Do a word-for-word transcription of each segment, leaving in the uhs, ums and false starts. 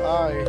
Hi.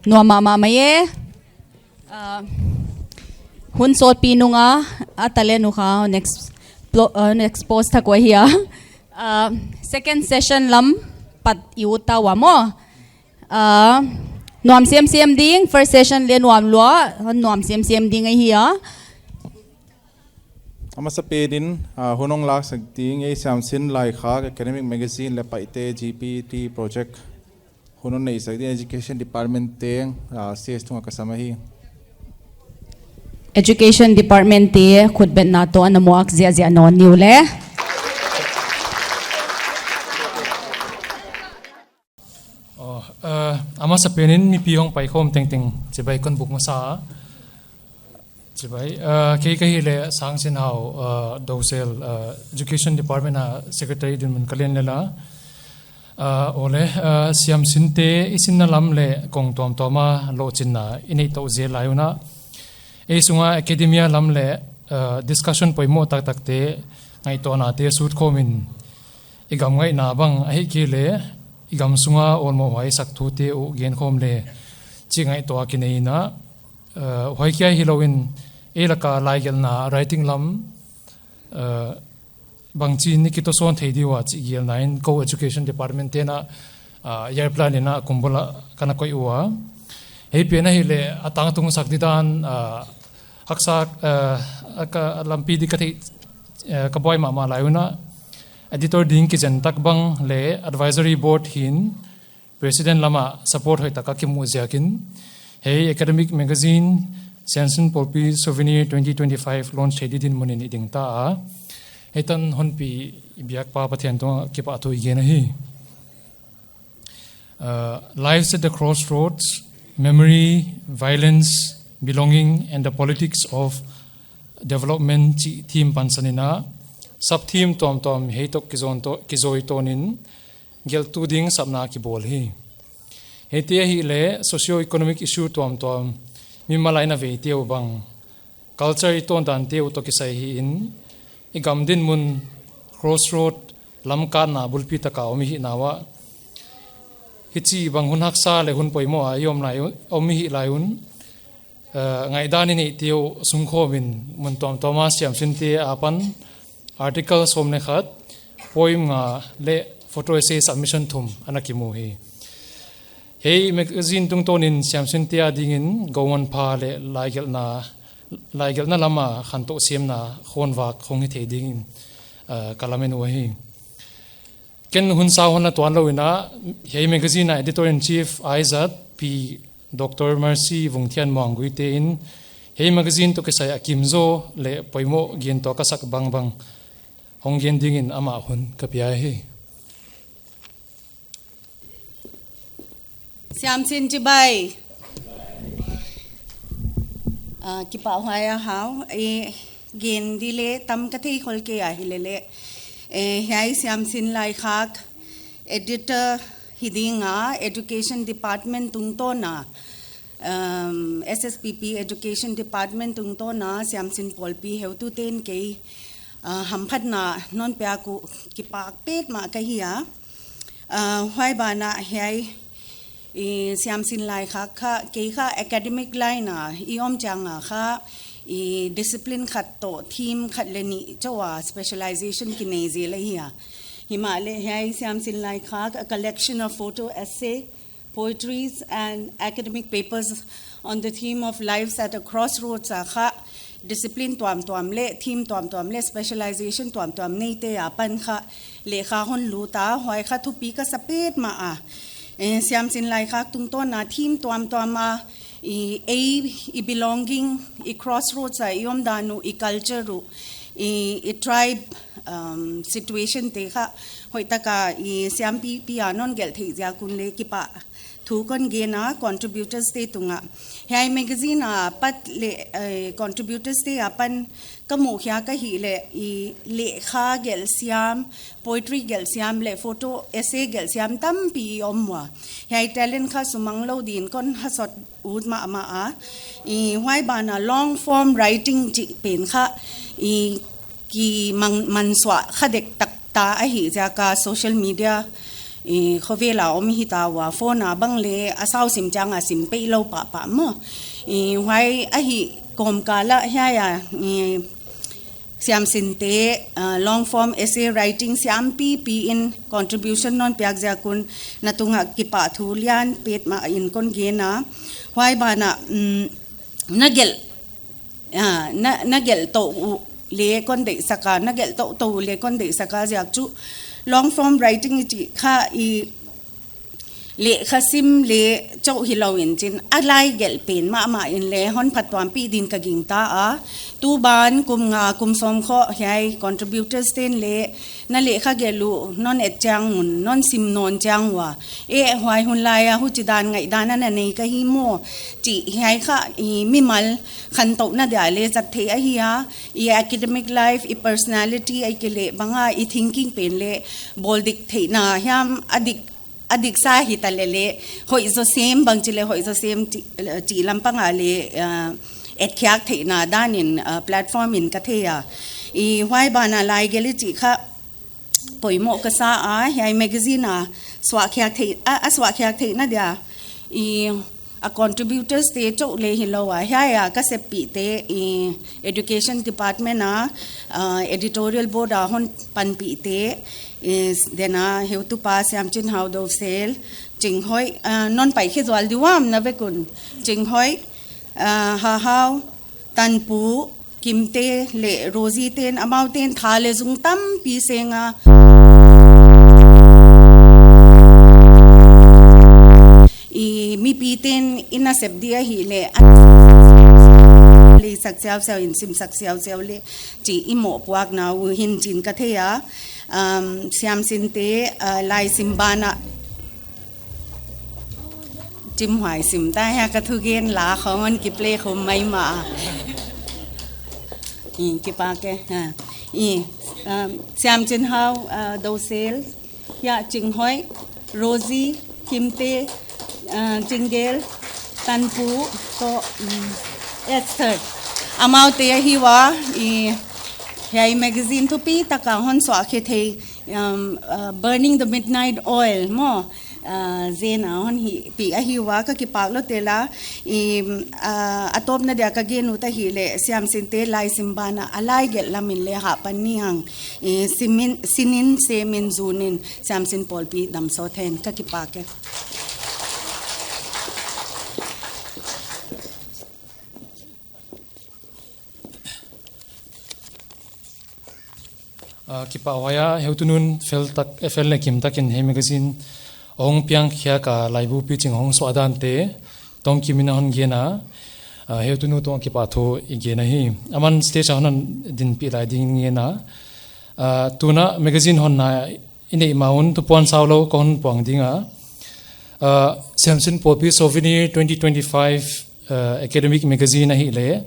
Nuam mahmah mai e. Ah, hun sawtpi nung a, a talent uh kha next plo-, ah, next post thak uh ahi a. Ah, second session lam pat i ut ta ua maw. Ah, nuam semsem ding, first session leh nuam lua, nuam semsem ding ahi a. A masapen in, ah, hun hong laksak ding, ei siamsin Laikhak Academic Magazine leh Paite G P T project hun hon neihsak ding Education Department te, ah, C S tungah ka sam ahi. Education Department te khutbetna toh ana muak ziahziah nawn ni uleh. Oh, eh, a masapen in mipi hong paikhawm tengteng chibai kon buk masa a. Chibai, uh, kei ka hi leh Sangsinhau, uh, Dosel, uh, Education Department a Secretary dinmun ka len lel a. Uh, ole, uh, siamsinte i sinna lam leh kong tuamtuam a lohchinna i neih tou zel lai un a, ei sunga academia lam leh, uh, discussion poimoh taktakte ngaihtuahnate sut khawmin i gam ngaihna bang ahihkeileh i gam sunga awlmoh huai sak thute uh genkhawm le chih ngaihtuah kinei in a, uh, huai kia hilouin ei laka laigelhna writing lam, uh, bangchin i kitosawn thei di ua chih gelhna in kou Education Department te'n a, uh, year plan in a kum bul a ka na koih ua. Hiai pen ahihleh a tangtung sak didan, uh, haksa, uh, a ka lampi di ka theih, uh, ka buai mahmah lai un a, editor ding kizen tak bang leh advisory board hi'n president lam a support hoihtak a kimuh ziakin, hiai academic magazine Siamsin Pawlpi Souvenir twenty twenty-five launch thei di dinmun in i ding ta a. Hiai tan hon pi i biakpa Pathian tungah kipahthu i gen ahi. Uh, Lives at the Crossroads, Memory, Violence, Belonging and the Politics of Development chih theme pansan in a, sub-theme tuamtuam hiai toh kizon to, kizoi tawnin gelhtu ding sapna kibawl hi. Hiaite ahihleh socio-economic issue tuamtuam, mimal a i na veite uh bang, culture i tawndante uh toh kisai hi'n, i gam dinmun crossroad lamkatna bulpi taka om i hihna uah, hichibang hun haksa leh hun poimoh a i om lai, om i hih lai un, uh, ngaihdan i neihte uh sungkhawmin mun tuamtuam a siamsinte apan article sawm leh khat, poem nga leh photo essay submission thum ana kimu hi. Hiai magazine tungtawnin siamsinte adingin goumanpha leh laigelhna, laigelhna lam a khantou siamna khonvak hong hi thei dingin, uh, ka lamen uh ahi. Ken hun sau hon la tuan lou in a, hiai magazine a editor-in-chief ahi zat Pi Doctor Mercy Vungthianmuang Guite in hiai magazine toh kisai a kimzaw leh poimoh gen tuak a sak bangbang hong gen dingin amah hun ka pia hi. Siamsin chibai. Ah, kipahhuai a hau. Eh, gen di leh tam ka thei khol kei ahihleh leh, eh, hiai Siamsin Laikhak editor hi ding a, Education Department tungtawn a, um, S S P P Education Department tungtawn a Siamsin Pawlpi heutute'n kei, uh, hamphatna non piak uh kipak petmah ka hi a. Uh, huai banah hiai, i, Siamsin Laikhak kha, kei kha academic line a i om chiang a kha, i, discipline khat toh theme khat leh nih chauh a specialization kinei zel ahi a. Himahleh hiai Siamsin Laikhak, a collection of photo essay, poetries and academic papers on the theme of Lives at a Crossroads a kha, discipline tuamtuam leh theme tuamtuam leh specialization tuamtuam neite apan kha lehkha hon lut a, huai kha thupi ka sa petmah a. Eh, Siamsin Laikhak tungtawn a theme tuamtuam a, i, ei, i belonging, i crossroads a i omdan uh, i culture uh, i, i tribe, um, situation te kha hoihtak a i siampipi a non gelh theih ziak un leh kipahthu kon gen a contributors te tungah. Hiai magazine apat leh, eh, contributors te apan ka muhkhiak ahihleh i lehkha gelh siam, poetry gelh siam leh photo essay gelh siam tampi i om ua. Hiai talent kha sumanglou din kon hasot ut mahmah a. I huai banah long form writing chih pen kha i kimang, mansuah kha dektak ta ahih ziak a social media, i khovel a om hita ua, phone a bang leh a sau sim chiang a sim peih lou pahpah maw. I huai ahih kawmkal ah hiai a, i Siamsinte, ah, long form essay writing siampipi in contribution non piak ziak un na tungah kipahthu lian petmah in kon gen a. Huai banah, mm, na gelh, ah, na, na gelh tou uh leh kon deihsak a, na gelh toutou uh leh kon deihsak a ziak chu long form writing i chih kha i Lehkhasim leh chauh hilou in chin, a lai gelh pen mahmah in leng hon phattuampih din ka gingta a. Tu ban kum nga kum sawm khoh hiai contributors te'n leng na lehkha gelh uh non et chiang un, non sim nawn chiang ua, eh, huai hun lai a huchidan ngaihdan ana nei ka hi maw, chih hiai kha i mimal khantouhna dia leng zat theih ahi a. I academic life, i personality, ahihkeileh bang a i thinking pen leng bawldik theihna hiam, a dik a diksa hita leh leng, hoih zaw sem bang chi leh hoih zaw sem chih, chih lampang a leng, ah, etkhiak theihna dan in, ah, platform in ka thei a. I huai ban a lai gelh i chih kha poimoh ka sa a, hiai magazine a suahkhiak theih, a, a suahkhiak theihna dia. I a contributors te chauh leng hilou a, hiai a ka seppihte, i education department a, ah, editorial board a hon panpihte, i, then a heutupa Siamchinhau Dousel, Chinghoih, ah, non pai khe zual di uam na vek un. Chinghoih, ah, Hahau, Tanpu, Kimte leh Rosie te'n, amau te'n tha leh zung tampi seng a. I mipi te'n i nasep di ahihleh, lei sak siausiau in, sim sak siausiau leh, chih i mohpuakna uh hi'n chin ka thei a. Um, Siamchin te, uh, laisim ban a chimhuai sim ta hia, ka thugen la khong hon kiplay khum maimah. I, kipak e, ha. I, um, Siamchinhau, uh, Dousel, ya, Chinghoih, Rosie, Kimte, uh, Chinggel, Tanpu, toh, um, Esther. Amaute ahi ua, i, hiai magazine thupi tak a hon suahkhe thei, um, uh, Burning the Midnight Oil maw, uh, zen a hon hihpih ahi ua, ka kipak lua tel a. I, uh, a tawpna dia ka gen ut ahihleh, Siamchin te laisim ban a, a lai gelh lam in leng hahpan ni hang, i, simin, sinin, semin, zunin, Siamchin pawlpi damsawt hen, ka kipak e. Ah, kipahhuai a, heutunu'n fel tak, eh, fel leh kim takin hiai magazine hong piangkhiak a laibu piching hong suah dante, tawmkim in a hon gen a, ah, heutunu toh kipahthu i gen ahi. Aman stage a hon dinpih lai ding in ngen a. Ah, tuin a magazine honna i neih ma un thupuan saulou ka hon puang ding a. Ah, Siamchin Pawlpi Souvenir twenty twenty-five, ah, academic magazine ahihleh,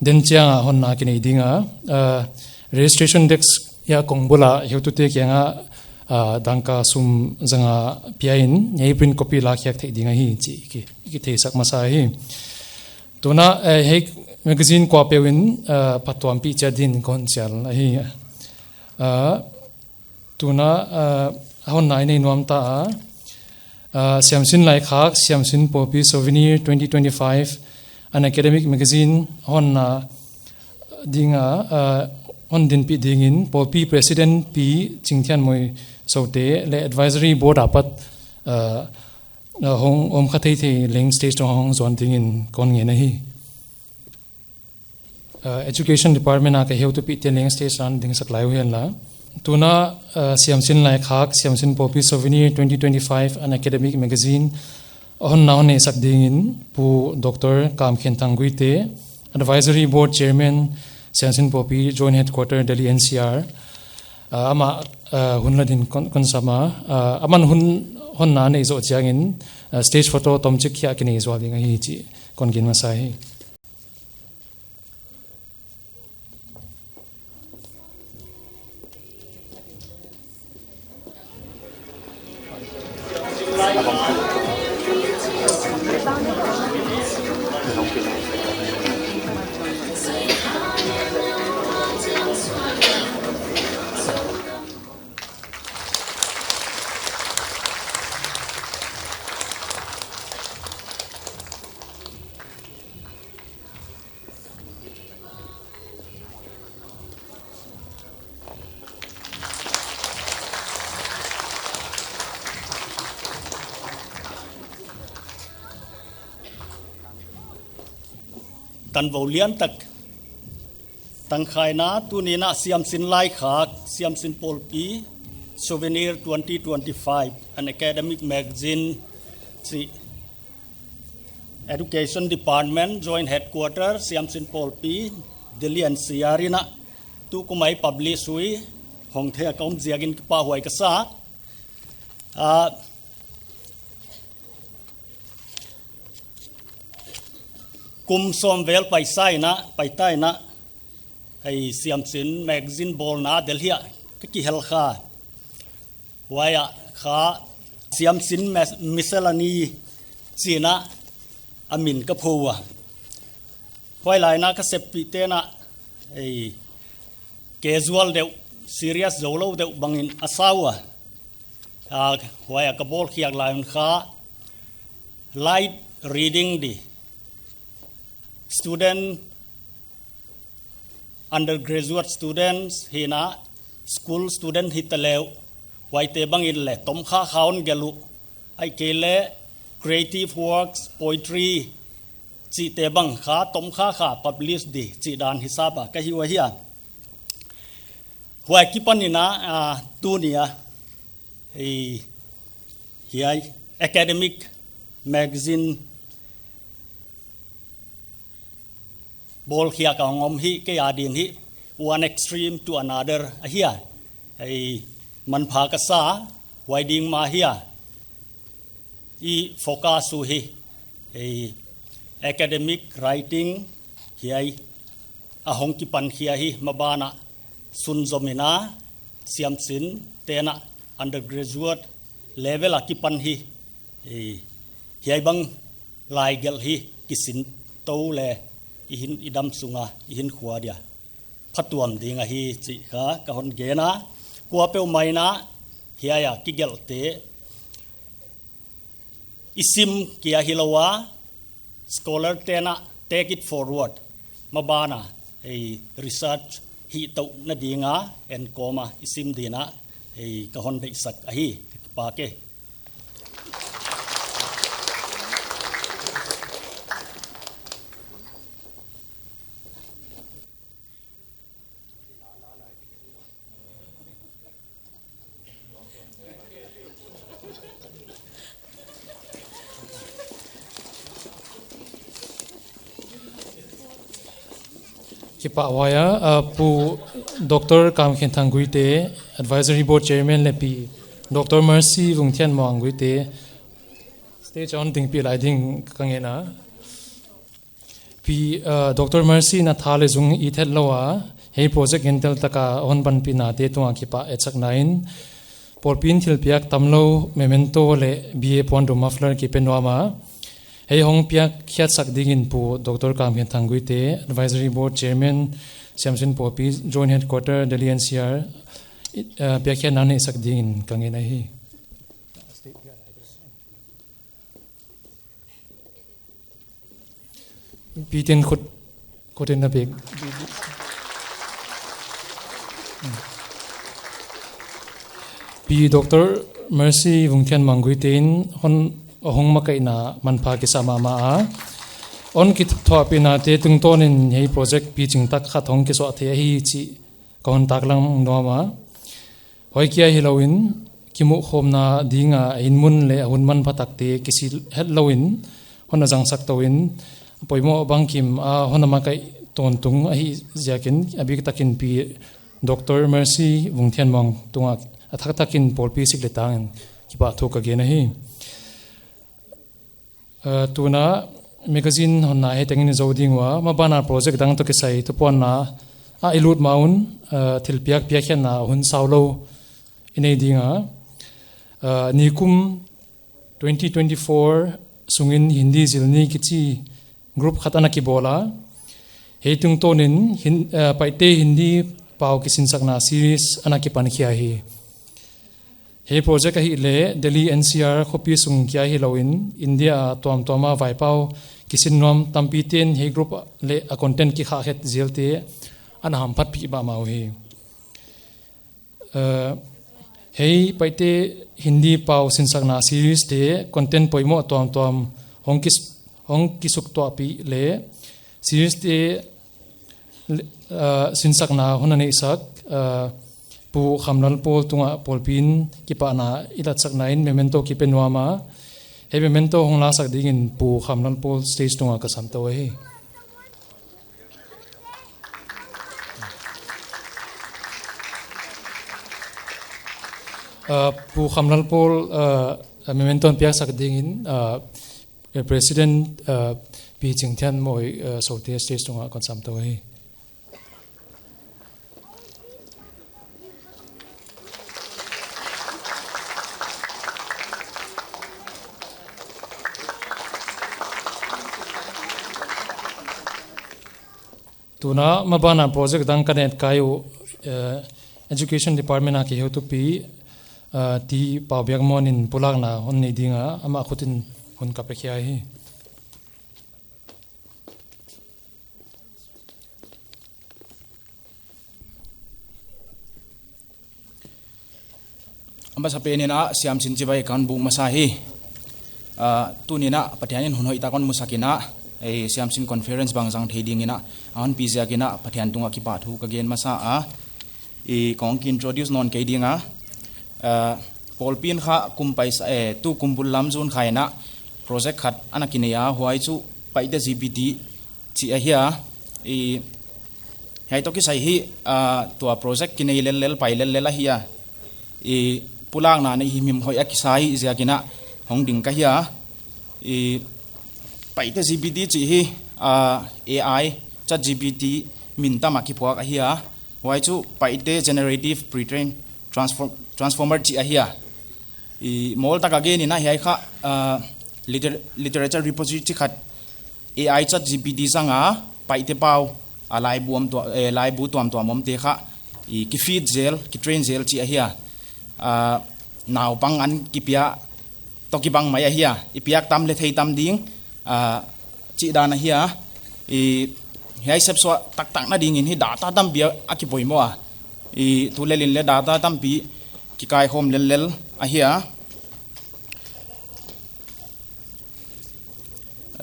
den chiang a honna kinei ding a. Ah, registration desk a kong bul a heutute kiang a, ah, dangka sum zanga pia in, hiai print copy lakhiak theih ding ahi chih ki, kitheisak masa hi. Tuin a, eh, hiai magazine kuapeuh in, ah, phattuampih chiat din kon chial ahi. Ah, Tuin a, ah, honna i nei nuam ta a, ah, Siamchin Laikhak, Siamchin Pawlpi Souvenir twenty twenty-five, an academic magazine honna ding a, ah, hon dinpih dingin, Pawlpi President Pi Chingthianmoi Sote leh Advisory Board apat, ah, ah, hong, om kha theithei leng stage toh hong zuan dingin kon ngen ahi. Uh, Education Department a ka heutupihte leng stage a dingsak lai uhen la. Tuin a, uh, Siamchin Laikhak, Siamchin Pawlpi Souvenir twenty twenty-five, an academic magazine, honna hon neihsak dingin, Pu Doctor Kamkhenthang Guite, Advisory Board Chairman, Siamchin Pawlpi Joint Headquarter, Delhi N C R, uh, amah, uh, hun la din kon, kon sam a, uh, aman hun honna nei zoh chiangin, uh, stage photo tomchik hiai kinei zual ding ahi chih kon gen masa hi. Tanvou lian tak. Tangkhaina, tuni'n a Siamchin Laikhak, Siamchin Pawlpi, Souvenir twenty twenty-five, an academic magazine, Education Department, Joint Headquarter, Siamsin Pawlpi, Delhi N C R in a tukum a i publish ua, hong theih a ka om ziakin kipahhuai ka sa. Ah, kum sawm vel paisa in a, paita in a, ei Siamsin magazine bawlna Delhi ah ka kihel kha. Huai ah kha Siamsin Mis-, Miscellany chi in a a min ka pho ua. Huai lai in a ka seppihte in a, ei, casual deuh, serious zoulou deuh bangin a sa ua. Ah, huai ah ka bawlkhiak lai un kha light reading di, student, undergraduate students hi in a, school student hita leh uh, huaite bangin leng tomkha kha hon gelh uh, ahihkeileh creative works, poetry chihte bang kha tomkha kha publish di chih dan hisap a ka hi ua hia. Huai akipan in a, ah, tuni a, ei, hiai academic magazine bawlkhiak a hong om hi kei a din hi, one extreme to another ahi a. Ei, manpha ka sa, huai ding mah ahi a. I focus uh hi, ei, academic writing hiai a hong kipan khia hi, maban ah sunzom in a Siamsin te'n a undergraduate level a kipan hi, ei, hiai bang lai gelh hi kisin tou leh i hin, i dam sung a i hinkhua dia phatuam ding ahi chih kha ka hon gen a. Kuapeuhmah in a hiai a kigelhte i sim kia hilou a, scholar te'n a take it forward, maban a ei research hih touhna ding a enkawm a i sim ding in a, ei, ka hon deihsak ahi. Ka kipak e. Kipahhuai a, ah, Pu Doctor Kamkhenthang Guite, Advisory Board Chairman leh Pi Doctor Mercy Vungthianmuang Guite, stage ah hon dingpih lai ding ka ngen a. Pi, ah, Doctor Mercy in a tha leh zung it hetlou a, hiai project gentel taka hon panpihnate tungah kipahthu sakna in, pawlpi'n thilpiak tamlou, memento leh B A puandum muffler kipe nuam a. Hiai hong piakkhiatsak dingin Pu Doctor Kamkhenthang Guite, Advisory Board Chairman, Siamsin Pawlpi, Joint Headquarter, Delhi N C R, i, ah, piakkhiatna neihsak dingin ka ngen ahi. Pi te'n khut, khut in na pek. Pi Doctor Mercy Vungthianmuang Guite in hon, hon makaihna manpha kisa mahmah a. Hon kithuahpihnate tungtawnin hiai project piching tak khat hong kisuah thei ahi chih ka hon taklang nuam a. Huai kia hilouin, kimuhkhawmna dinga a inn mun leh a hun manpha takte kisil hetlou in, hon a zangsak tou in, poimoh bangkim a hon a makaih tawntung ahih ziakin, a biktakin Pi Doctor Mercy Vungthianmuang tungah a thaktakin pawlpi sik leh tangin kipahthu ka gen ahi. Eh, tuna magazine honna hi tengin zou ding ua, maban a project dang toh kisai thupuanna ah i lut ma un, eh, thilpiak piakkhiatna hun saulou i nei ding a. Eh, nikum twenty twenty-four sungin Hindi Zilni kichi group khat ana kibawl a. Hiai tungtawnin hin-, eh, Paite Hindi pau kisinsakna series ana kipan khia hi. Hiai project ahihleh Delhi N C R khopi sung kia hilouin India a tuamtuam a vaipau kisin nuam tampite'n hiai group leh a content kikhah khet zelte ana hamphatpih mahmah uhi. Eh, hiai Paite Hindi pau sinsakna series te content poimoh tuamtuam hong kis-, hong kisuktuahpih leh series te le-, ah, sinsakna hun a neihsak, ah, Pu Khamlal Pawl tungah pawlpi'n kipahna i latsakna in memento kipe nuam a. Hiai memento hong laksak dingin Pu Khamlalpawl stage tungah ka sam tou ahi. Uh, Pu Khamlalpawl, uh, memento hon piaksak dingin, uh, President, uh, Pi Chingthianmawi, uh, Sote stage tungah kon sam tou ahi. Tuna maban a project dang ka et kai uh, eh, Education Department a kiheutupi, eh, T. Paubiakmon in pulakna hon nei ding a, amah khut in hun ka pe khia hi. A masapen in a siamsin chibai kon buk masa hi. Ah, tuni in a Pathian in hun hoihtak hon musak in a, eh, siamsin conference bang zang thei dingin a, a honpi ziakin a Pathian tungah kipahthu ka gen masa a. I kon kiintroduce nawn kei ding a. Ah, pawlpi in kha kum paisa, eh, tu kum bul lam June kha in a project khat ana kinei a, huai chu Paite G B T chih ahi a. I, hiai toh kisai hi, ah, tua project kinei lellel, pai lellel ahi a. I, pulakna nei himhim hoih a kisa hi ziakin a hong ding ka hi a. I, Paite G P T chih hi, ah, A I, Chat G P T min tam a kiphuak ahi a. Huai chu Paite Generative Pre-trained Transform-, Transformer chih ahi a. I, mawl taka gen in a hiai kha, ah, liter-, literature repository chi khat A I Chat G P T zang a, Paite pau a laibu om tua-, eh, laibu tuamtuam omte kha, i, kifeed zel, kitrain zel chih ahi a. Ah, naupang an kipia toh kibang mai ahi a. I piak tam leh thei tam ding, ah, chih dan ahi a. I, hiai sepsuah taktakna dingin hi data tampi a kipoimoh a. I, tulel in leh data tampi kikaikhawm lellel ahi a.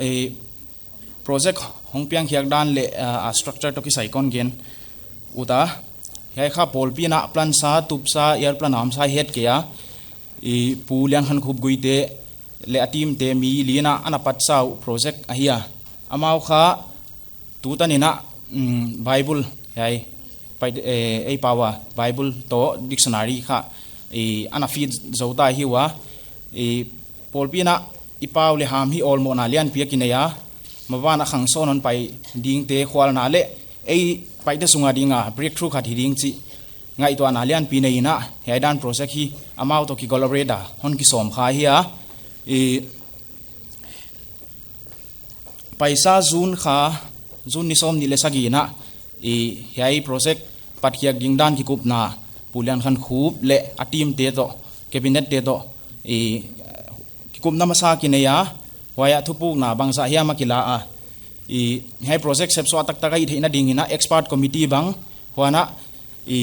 I, project hong piangkhiak dan leh, ah, a structure toh kisai kon gen ut a. Hiai kha pawlpi in a plan sa, tup sa, air plan a om sa het kei a. I, Pu Liankhankhup Guite leh a team te mi li in a ana patsa uh project ahi a. Amau kha tutan in a, mm, Bible, hiai, Pai-, eh, ei pau a Bible toh dictionary kha, i, ana feed zou ta hi ua. I, pawlpi in a i pau leh ham hi awlmohna lianpi a kinei a. Maban a khang sawn hon pai dingte khualna leh ei Paite sunga dinga breakthrough khat hi ding chih ngaihtuahna lianpi nei in a, hiai dan project hi amau toh ki-collaborate a hon kisawm kha hi a. I, paisa June kha, June ni sawmnih leh sagih in a, i, hiai project patkhiak ding dan kikupna Pu Liankhankhup leh a team te toh, cabinet te toh, i, kikupna masa kinei a, huai ah thupukna bangzah hiam a kila a. I, hiai project sepsuah taktak a hih theihna dingin a expert committee bang, huan a, i,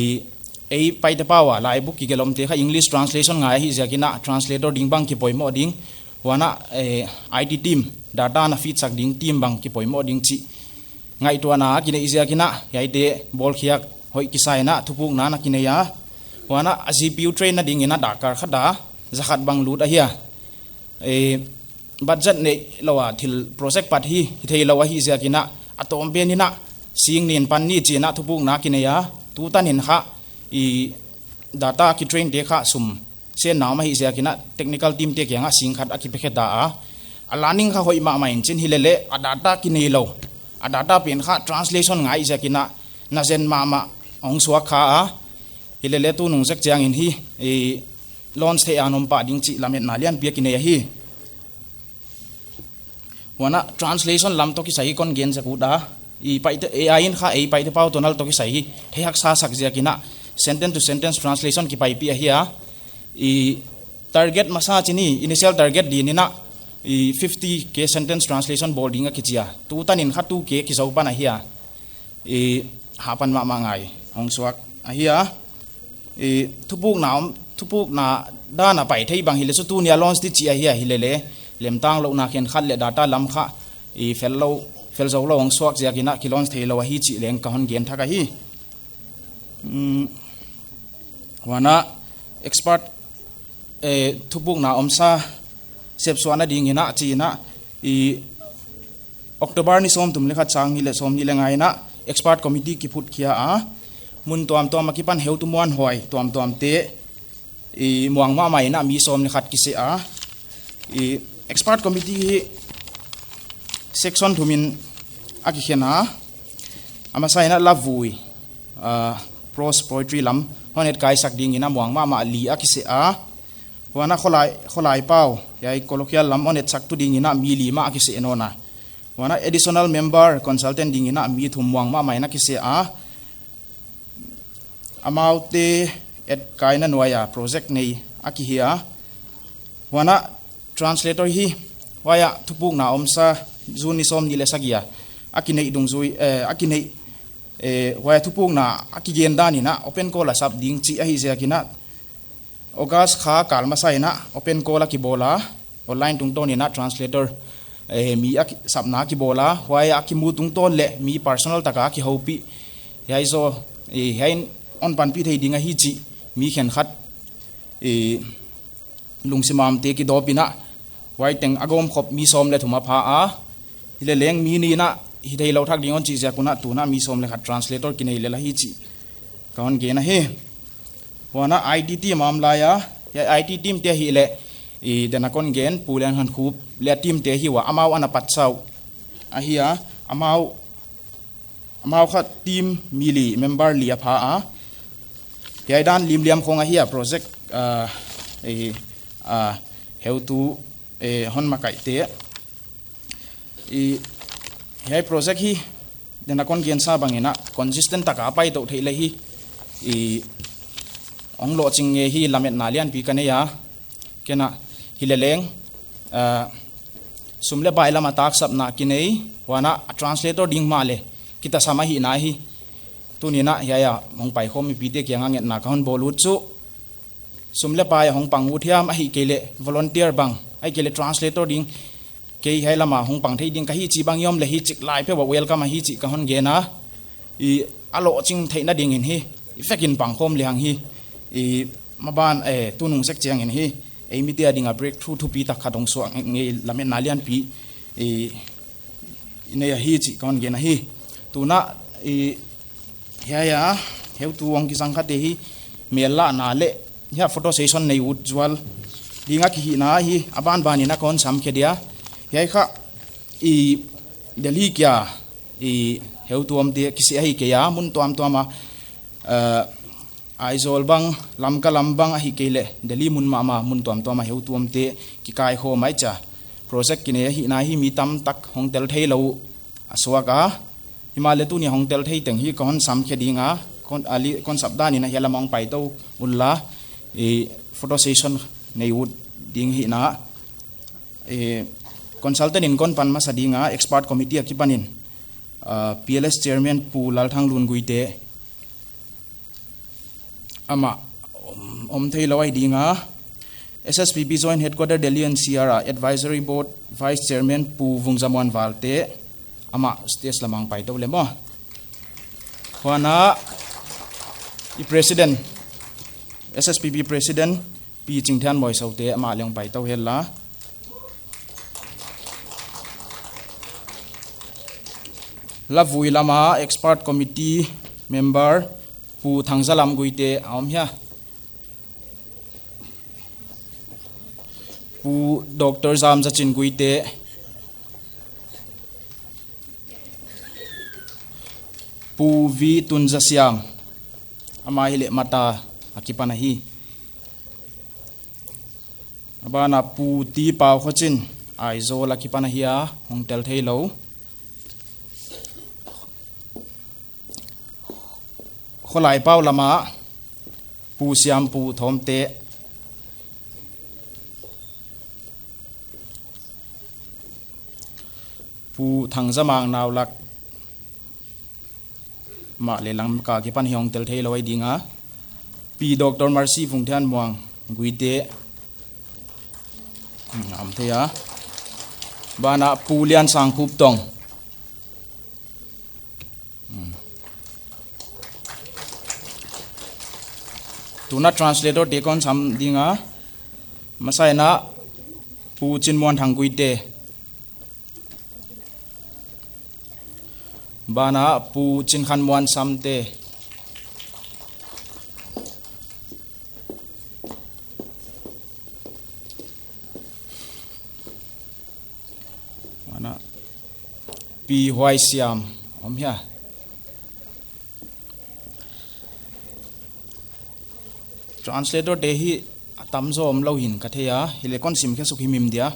ei Paite pau a laibu kigelh omte kha English translation ngai ahih ziakin a translator ding bang kipoimoh ding, huan a, eh, I T team, data na feed sak ding team bang kipoimoh ding chih ngaihtuahna a kinei ziakin a, hiaite bawlkhiak hoih kisa in a thupukna na kinei a. Huan a, a G P U train na dingin a darkar khat a, za khat bang lut ahi a. Eh, budget neilou a thil project pat hi, hi theilou ahih ziakin a, a tawmpen in a, sing nih pan nih chi'n a thupukna kinei a, tutan in kha, i, data kitrain te kha sum sen na om ahih ziakin a, technical team te kiangah sing khat a kipe khe ta a. A learning kha hoih mahmah in chin, hilele a data kinei lou, a data pen kha translation ngai ziakin a, na zen mahmah hong suak kha a. Hilele tunung zek chiangin hi, i, launch theih a nuam pah ding chih lametna lianpi a kinei ahi. Huan a translation lam toh kisai kon gen zek ut a. I Paite, A I in kha ei Paite pau tonal toh kisai hi thei haksa sak ziakin a sentence to sentence translation kipaipih ahi a. I target masa chin, i initial target dingin a, i fifty K sentence translation bawl ding a kichi a. Tutan in kha two K kizou pan ahi a. I hapan mahmah ngai hong suak ahi a. I thupukna om, thupukna dan a pai thei bang hile chu tuni a launch di chih ahi a, hilele lemtang louhna khenkhat leh data lam kha i fel lou, fel zou lou hong suak ziakin a ki launch theilou ahi chih leng ka hon gen thak ahi. Um, huan a expert, eh, thupukna omsa sepsuahna dingin a chi in a, i October ni sawmthum leh khat, sang nih leh sawmnih leh nga in a expert committee kiphut khia a, mun tuamtuam akipan heutu muanhuai tuamtuamte i muang mahmah in a mi sawm leh khat kisem a. I expert committee hi section thum in a kikhen a, a masa in a lavui, ah, prose poetry lam hon etkaisak dingin a muang mahmah li a kisem a. Huan a kholai, kholai pau, hiai colloquial lam hon etsaktu dingin a mi li mah a kisem nawn a. Huan a additional member consultant dingin a mi thum muang mahmah in a kisem a. Amaute etkaina nuai a project nei a kihi a. Huan a translator hi huai a thupukna omsa June ni sawmnih leh sagih a a kineih dungzui, eh, a kineih, eh, huai a thupukna a kigen dan in a open call a sap ding chih ahi ziakin a August kha kal masa in a open call a kibawl a, online tungtawn in a translator, eh, mi a ki-, sapna a kibawl a, huai a kimu tungtawn leh mi personal taka a kihoupih. Hiai zaw, eh, hiai in hon panpih thei ding ahi chih mi khenkhat, eh, lungsim a omte kidop in a, huai teng a gawmkhop mi sawm leh thum a pha a, hileleng mi nih in a hitheilou thak ding hon chih ziak un a tun a mi sawm leh khat translator kinei lel ahi chih ka hon gen ahi. Huan a I T team a om lai a, hiai I T team te ahihleh, i, den a kon gen, Pu Lian Khan Khup leh a team te hi ua, amau ana patsa uh ahi a, amau, amau kha team mi li, member li a pha a. Hiai dan limliam khong ahi a project, ah, i, ah, heutu, eh, hon makaihte. I, hiai project hi, den a kon gensa bangin a, consistent taka a paitou theih leh hi, i, hong lohching ngei hi lametna lianpi ka nei a, ken a, hileleng, ah, sum leh pai lam a taksapna kinei, huan a translator ding mahleh, kitasam ahihna hi, tuni'n a, hiai a, hong paikhawm mipite kiang a ngetna ka hon bawl ut chu, sum leh pai a hong pang ut hiam ahihkeileh volunteer bang, ahihkeileh translator ding, kei hiai lam a hong pang thei ding ka hi chih bang i om leh hichik lai peuh a welcome ahi chih ka hon gen a, i, a lohching theihna dingin hi, i vekin pangkhawm lehang hi, i, maban, eh, tunung sek chiangin hi, ei mite a ding a breakthrough thupi tak khat hong suak ngei lametna lianpi, i, i nei ahi chih ka hon gen ahi. Tun a, i, hiai a, heutu hong kisang khate hi, mel lahna leh, hiai photo session nei ut zual ding a kihihna hi, a banban in a kon sam khe dia. Hiai kha, i, Delhi kia, i, heutu omte kisem ahi kei a, mun tuamtuam a, eh, Aizawl bang, Lamka lam bang ahihkeileh, Delhi mun mahmah, mun tuamtuam a heutu omte kikaikhawm mai chia. Project kinei ahihna hi mi tamtak hong tel theilou a suak a. Himahleh tuni hong tel thei teng hi ka hon sam khe ding a, kon, a li, kon sap dan in a hiai lam a hong paitou unla, i, photo session nei ut ding hi na. I, consultant in kon pan masa ding a, expert committee akipan in, ah, P L S chairman Pu Lalthanglun Guite, amah om, om theilou ahi ding a, S S P P Joint Headquarter Delhi N C R a Advisory Board Vice Chairman Pu Vungzamuan Valte, amah stage lam a hong paitou leh maw. Huan a, i President, S S P P President, Pi Chingthianmawi Sote, amah leng paitou hen la. Lavui lam a Expert Committee Member Pu Thangzalam Guite a om hia. Pu Doctor Zamzachin Guite. Pu V Tunzasiam. Amah hileh Mata akipan ahi. A ban a Pu T Pau Khochin, Aizawl akipan ahi a, hong tel theilou. Khawlaipau lam a Pu Siampu Thawmte. Pu Thangzamang Naulak, amah leh Lamka akipan hi, hong tel theilou ahi ding a. Pi Doctor Mercy Vungthianmuang Guite, hmm, om thei a. Ban a Pu Liansangkhup Tong. Hmm. Tun a translator te kon sam ding a. Masa in a Pu Chinmuanthang Guite. Banah Pu Chinkhanmuansam te. Banah Pi Huaisiam om hia. Translator te hi a tamzaw omlou hi'n ka thei a, hileh kon sim khe suk himhim dia.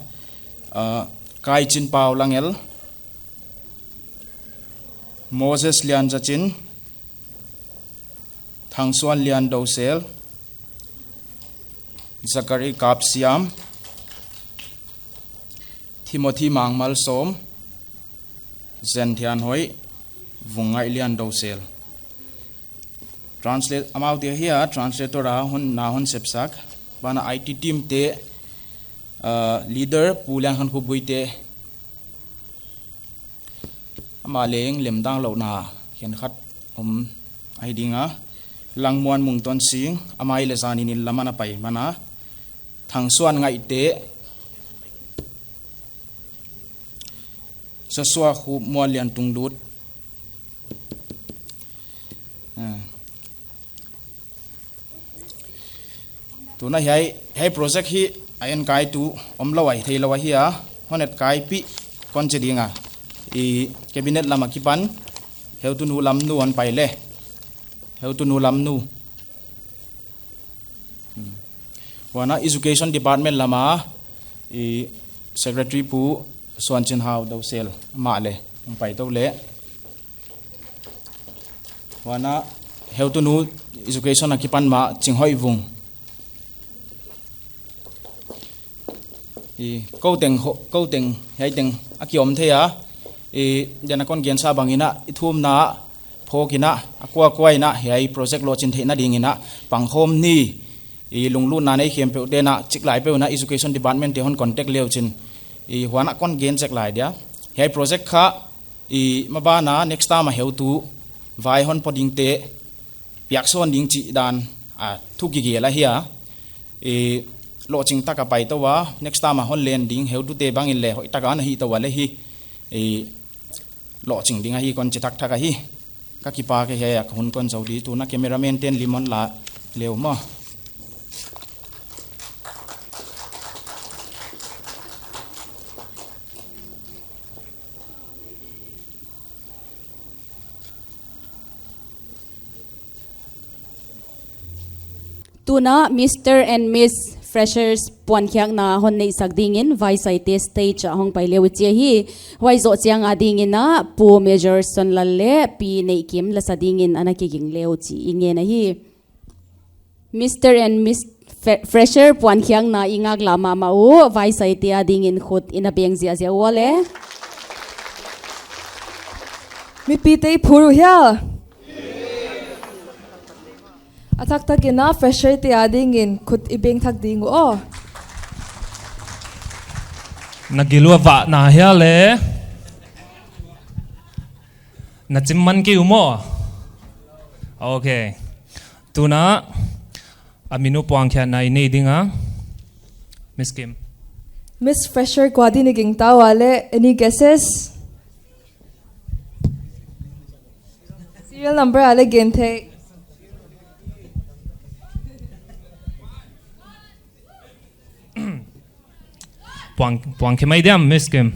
Ah, Kaichinpau Langel, Moses Lianzachin, Thangsuan Liandousel, Zachary Kapsiam, Timothy Mangmalsawm, Zenthianhoih, Vungngaih Liandousel. Translate, amaute hi a translator a hon, na hon sepsak. Banah I T team te, ah, leader Pu Liankhankhup Guite. Amah leng lemdanglouhna khenkhat om ahi ding a. Langmuan Mungtonsing, amah leh zanin inn lam ana pai man a. Thangsuan Ngaihte, Joshua Khupmuanlian Tunglut. Ah. Tuna hiai, hiai project hi a enkaitu omlou ahi theilou ahi a, hon etkaipih kon chi ding a. I cabinet lam akipan, Heutunu Lamnu hon pai le. Heutunu Lamnu. Hmm. Huan a Education Department lam a, i Secretary Pu Suanchinhau Dousel, amah leh hon pai tou le. Huan a Heutunu Education akipan mah Chinghoihvung. I kou teng ho, kou teng, hiai teng a ki om thei a. I, dan a kon gensa bangin a, i thumna phawk in a, a kuakua in a, hiai project lohchin theihna dingin a, pangkhawm ni, i lunglutna nei khempeuh te'n a, chiklai peuh in a, Education Department te hon contact le uchin. I, huan a kon gen chek lai dia. Hiai project kha, i maban a next time a heutu vai hon pua ding te piak sawn ding chih dan a thu kigel ahi a. I lohching taka pai tou a, next time a hon len ding heutute bangin leh hoih taka na hih tou a leh hi. I lohching ding ahi kon chi taktak ahi. Ka kipak e, hiai a ka hun kon zou di. Tuna cameraman te'n lim hon la le uh maw. Tuna Mister and Miss Freshers puankhiakna hon neihsak dingin Vaisaite stage ah hong pai le uh chi ahi. Huai zoh chiang a dingin a Pu Major Sonlal leh Pi Neihkim la sa dingin ana kiging le uh chi i ngen ahi. Mister and Miss Fe-, Fresher puankhiakna i ngaklah mahmah uh, Vaisaite a dingin khut i na beng ziahziah uh le. Mipite i phur uh hia? A thakthak in a Fresher te a dingin khut i beng thak ding uh aw. Na gil uh a vah na hia le? Na chim man kei uh maw? Okay. Tuna, a min uh puankhiakna i nei ding a. Miss Kim. Miss Fresher kua dingin i gingta ua le, any guesses? Serial number a le gen thei. Puang, puang khe mai diam, Miss Kim.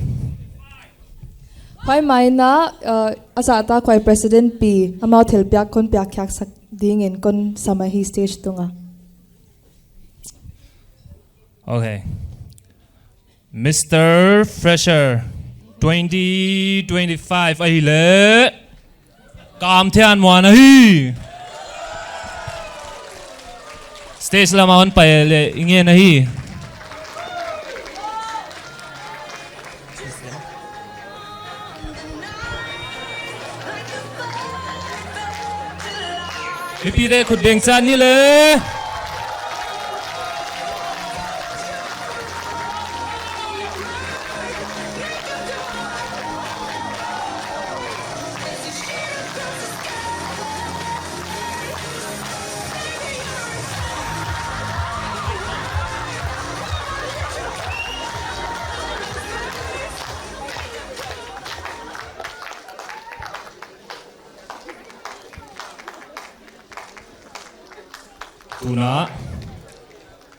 Huai mai in a, uh, a zahtak huai President pi, amau thilpiak kon piakkhiaksak dingin kon sam ahi stage tung a. Okay. Mister Fresher, twenty twenty-five ahihleh. Kamthianmuan ahi. Stage lam a hon pai le i ngen ahi. Mipite khut beng chiat ni le. Tuna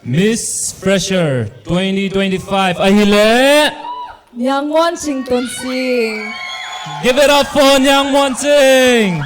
Miss Fresher twenty twenty-five ahihleh Niang Muan Ching Tun Sing. Give it up for Niang Muan Ching.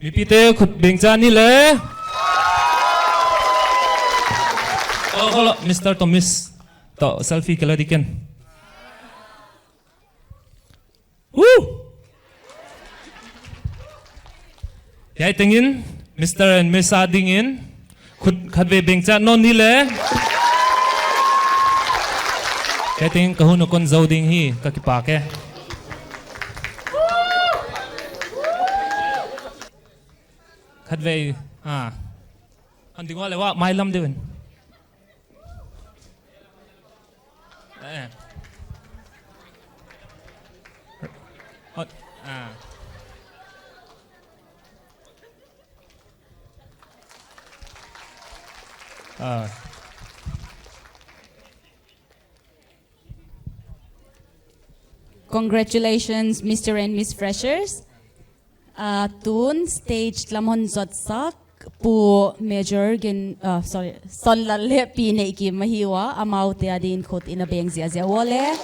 Mipite khut bengcha ni le. Oh, hello, Mister Thomas. Toh, selfie kila diken. Woo! Hiai tengin, Mister and Miss a dingin, khut khatvei bengcha nawn ni le. Hiai tengin ka hun a kon zou ding hi, ka kipak e. Khatvei, ah. Hon ding ua le ua, mai lam deuh in. Eh. Hot. Ah. Ah. Congratulations, Mister and Miss Freshers. Ah, tun stage lam hon zotsak Pu Major Gen, ah, sorry, Sonlal leh Pi Neikim ahi ua, amaute adin khut in a beng ziahziah ua le.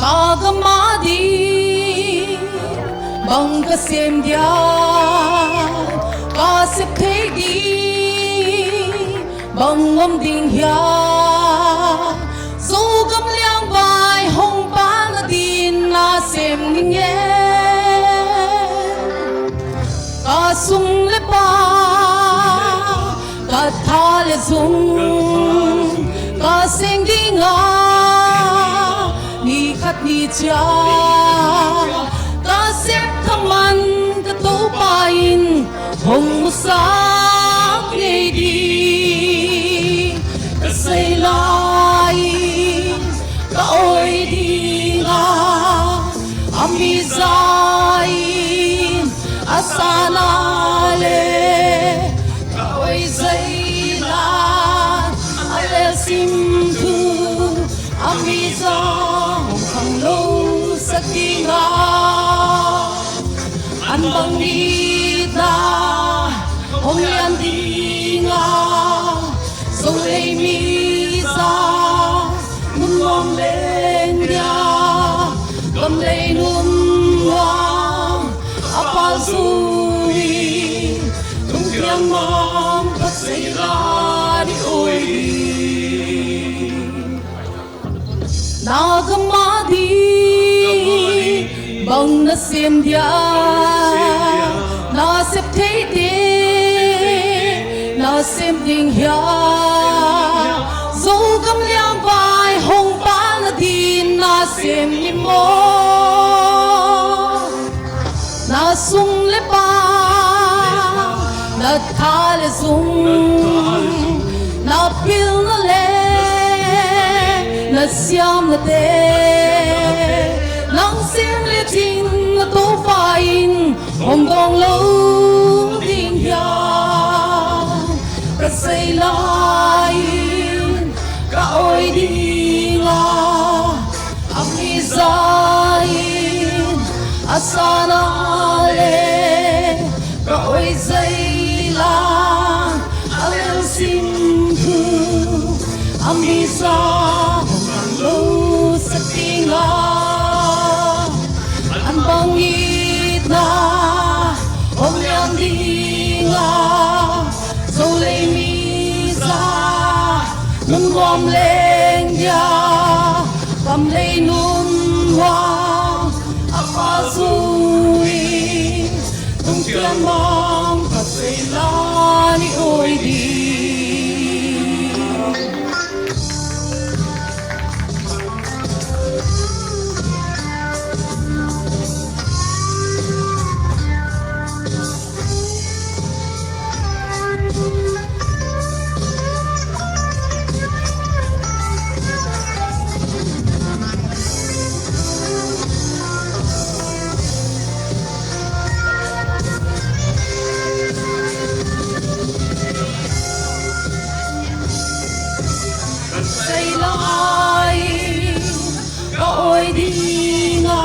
Ka gam adin bang ka sem dia, ka sep theih ding bang om ding hia. Zogam liangvai hong pan adin na sem ning e. Ka sum leh pai, ka tha leh zung, ka seng ding a, ni khat ni chia, ka sep thaman ka Toupa in hong musak ngei ding. Ka sei lai, ka oi ding a, a mi zai in, a sana leh ka oi zai lai, a lel sim thu, a mi zong khanglou sak ding a, an bang ni ta hong lian ding a, Zomi za mun mong leng dia, gam lei nung ua, a pal zui, tung tiang mong pa sei la di oi. Na gam adin bang na sem dia, na sep theih ding, na sem ding hia. Zogam liangvai hong pan adin na sem ni maw. Na sum leh pai, na tha leh zung, na pilna leh na siamnate, nang sem leh chin na Toupa in hong dawng lou ding hia. Ka sei lai in, ka oi ding a, A sana leh ka oi zai la, a lel sin thu, a mi sa hong kan lo sa ting a, an bang itna hong lian ding a, Zo lei mi za nun nuam leng dia, kam lei nun nuam a pa zui, tung tiang mang ka sei la ni oi di. Kan sei lai ka oi ding a,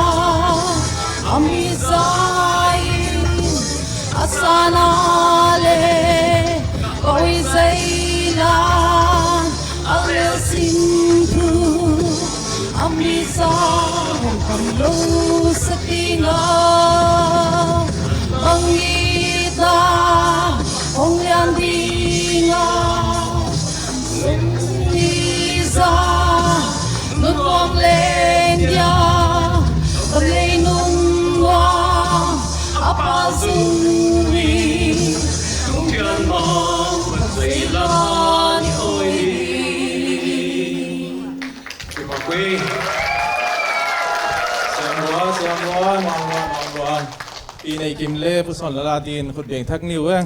a mi zai a sana leh ka oi zai la, a lel sin thu, a mi sa hong kan lo sa ting a, bang itna hong lian ding a, mi za nun nuam leng dia, ka lei nun nuam a pa zui, tung tiang mang ka sei la ni oi. Siam lua, siam lua, mang lua, mang lua. Pi Nei Kim leh Pu Son Lala din khut beng thak ni uh e.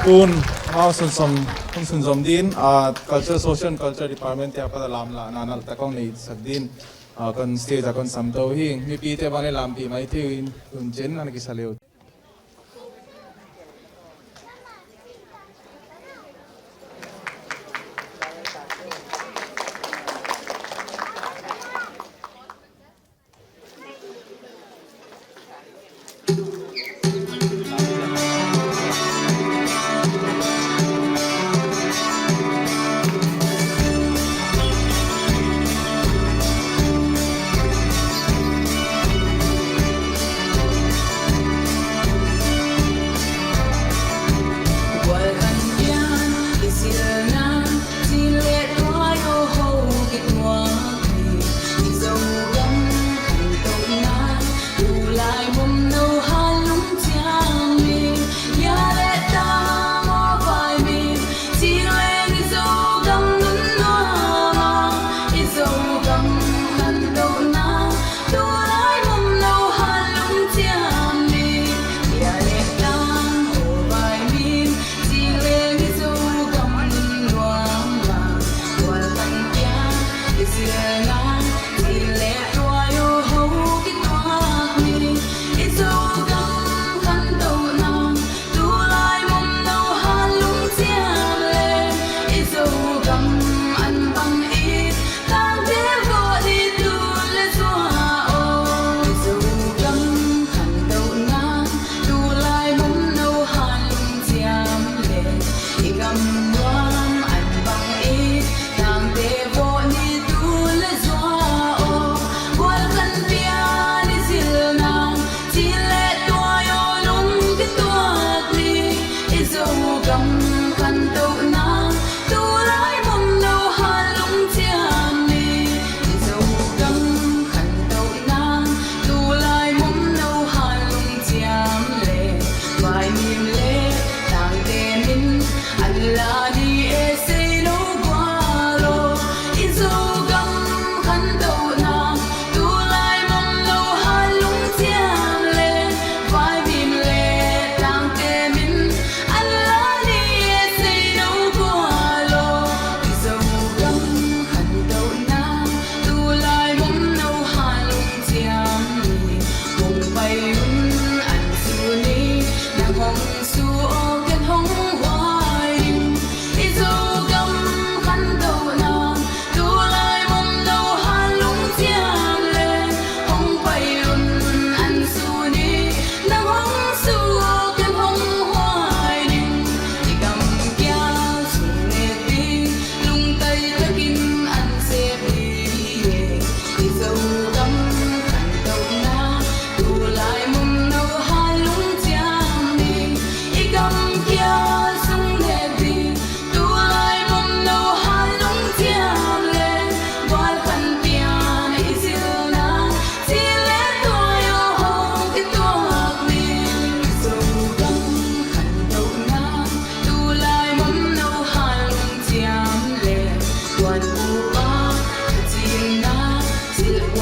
Tun, mau sun som, hun sun zom din, ah, Culture, Social Culture Department te apat a lamlahna nalh tak hong nei sak din, ah, kon stage a kon sam tou hi, mipite bang leh lampi mai thei in, tun chen ana kisa leu.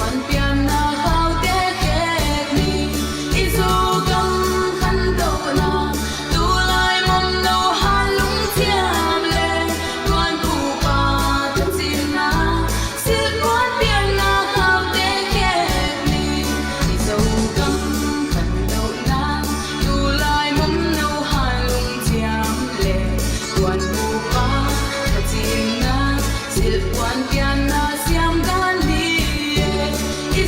Puanpianna khaute khek ni, i Zogam khantouhna, tulai momnou hat lungchiam leh, tuanpupa thachiamna, silh puanpianna khaute khek ni, i Zogam khantouhna, tulai momnou hat lungchiam leh, tuanpupa thachiamna, silh puanpianna siam dan ni e, i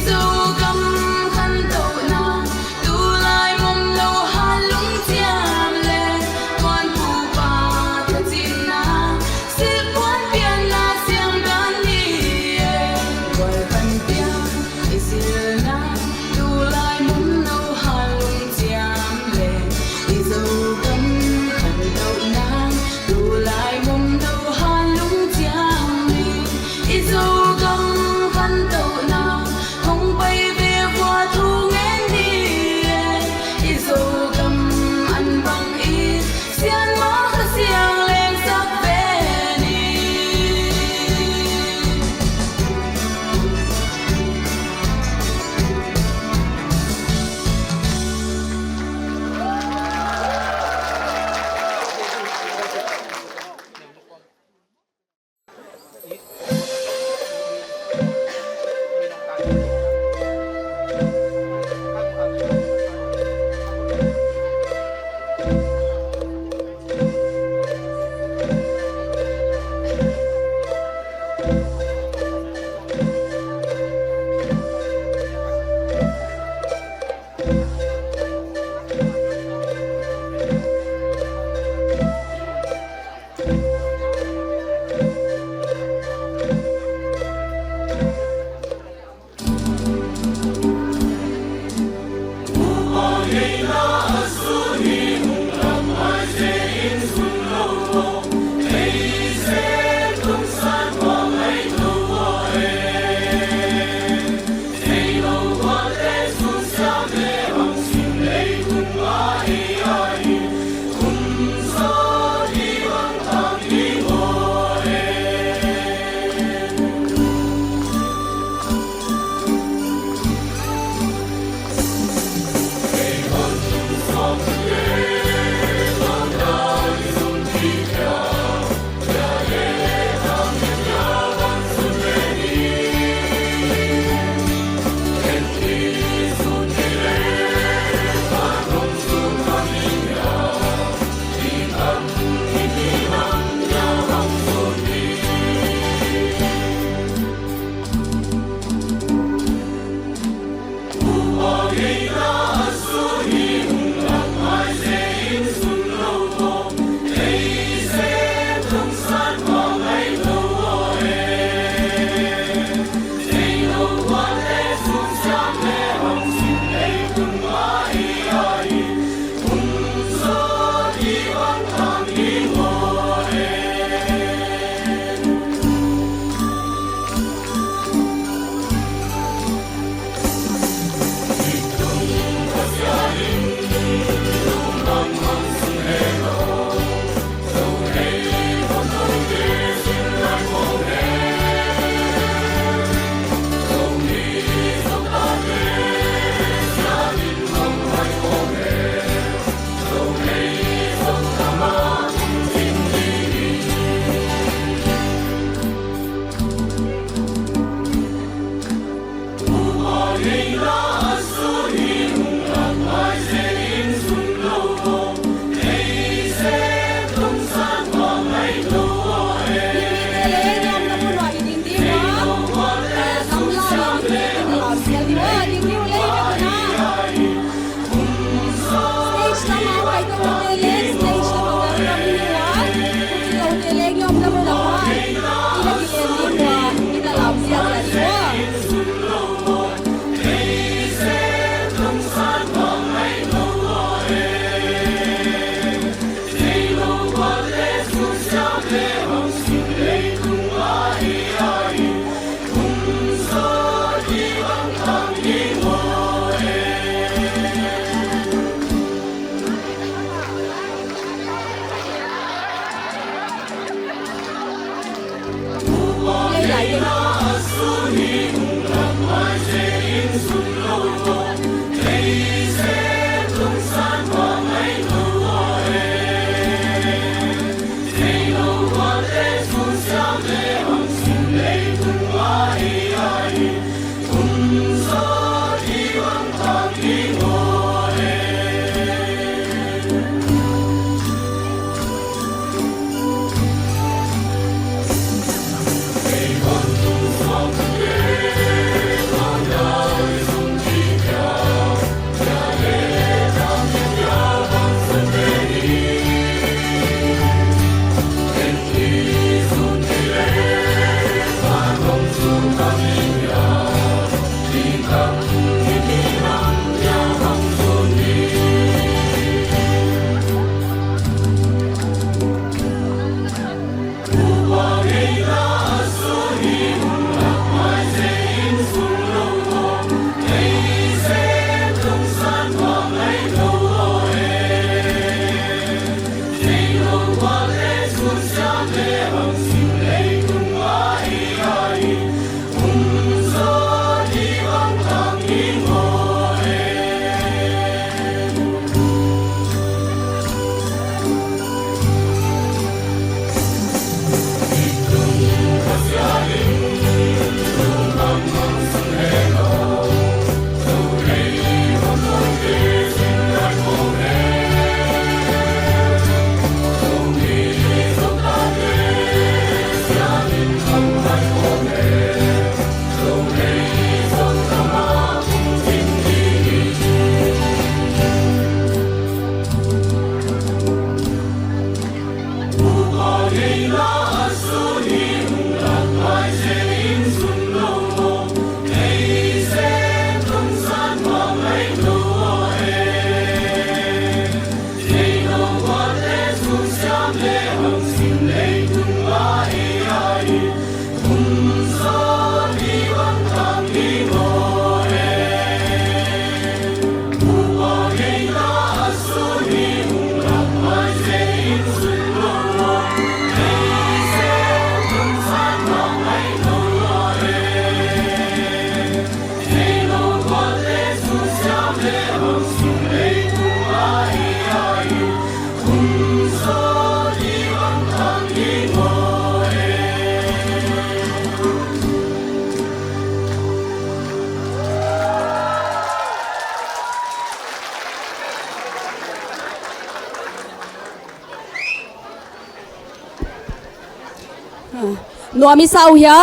Nuam i sa uh hia?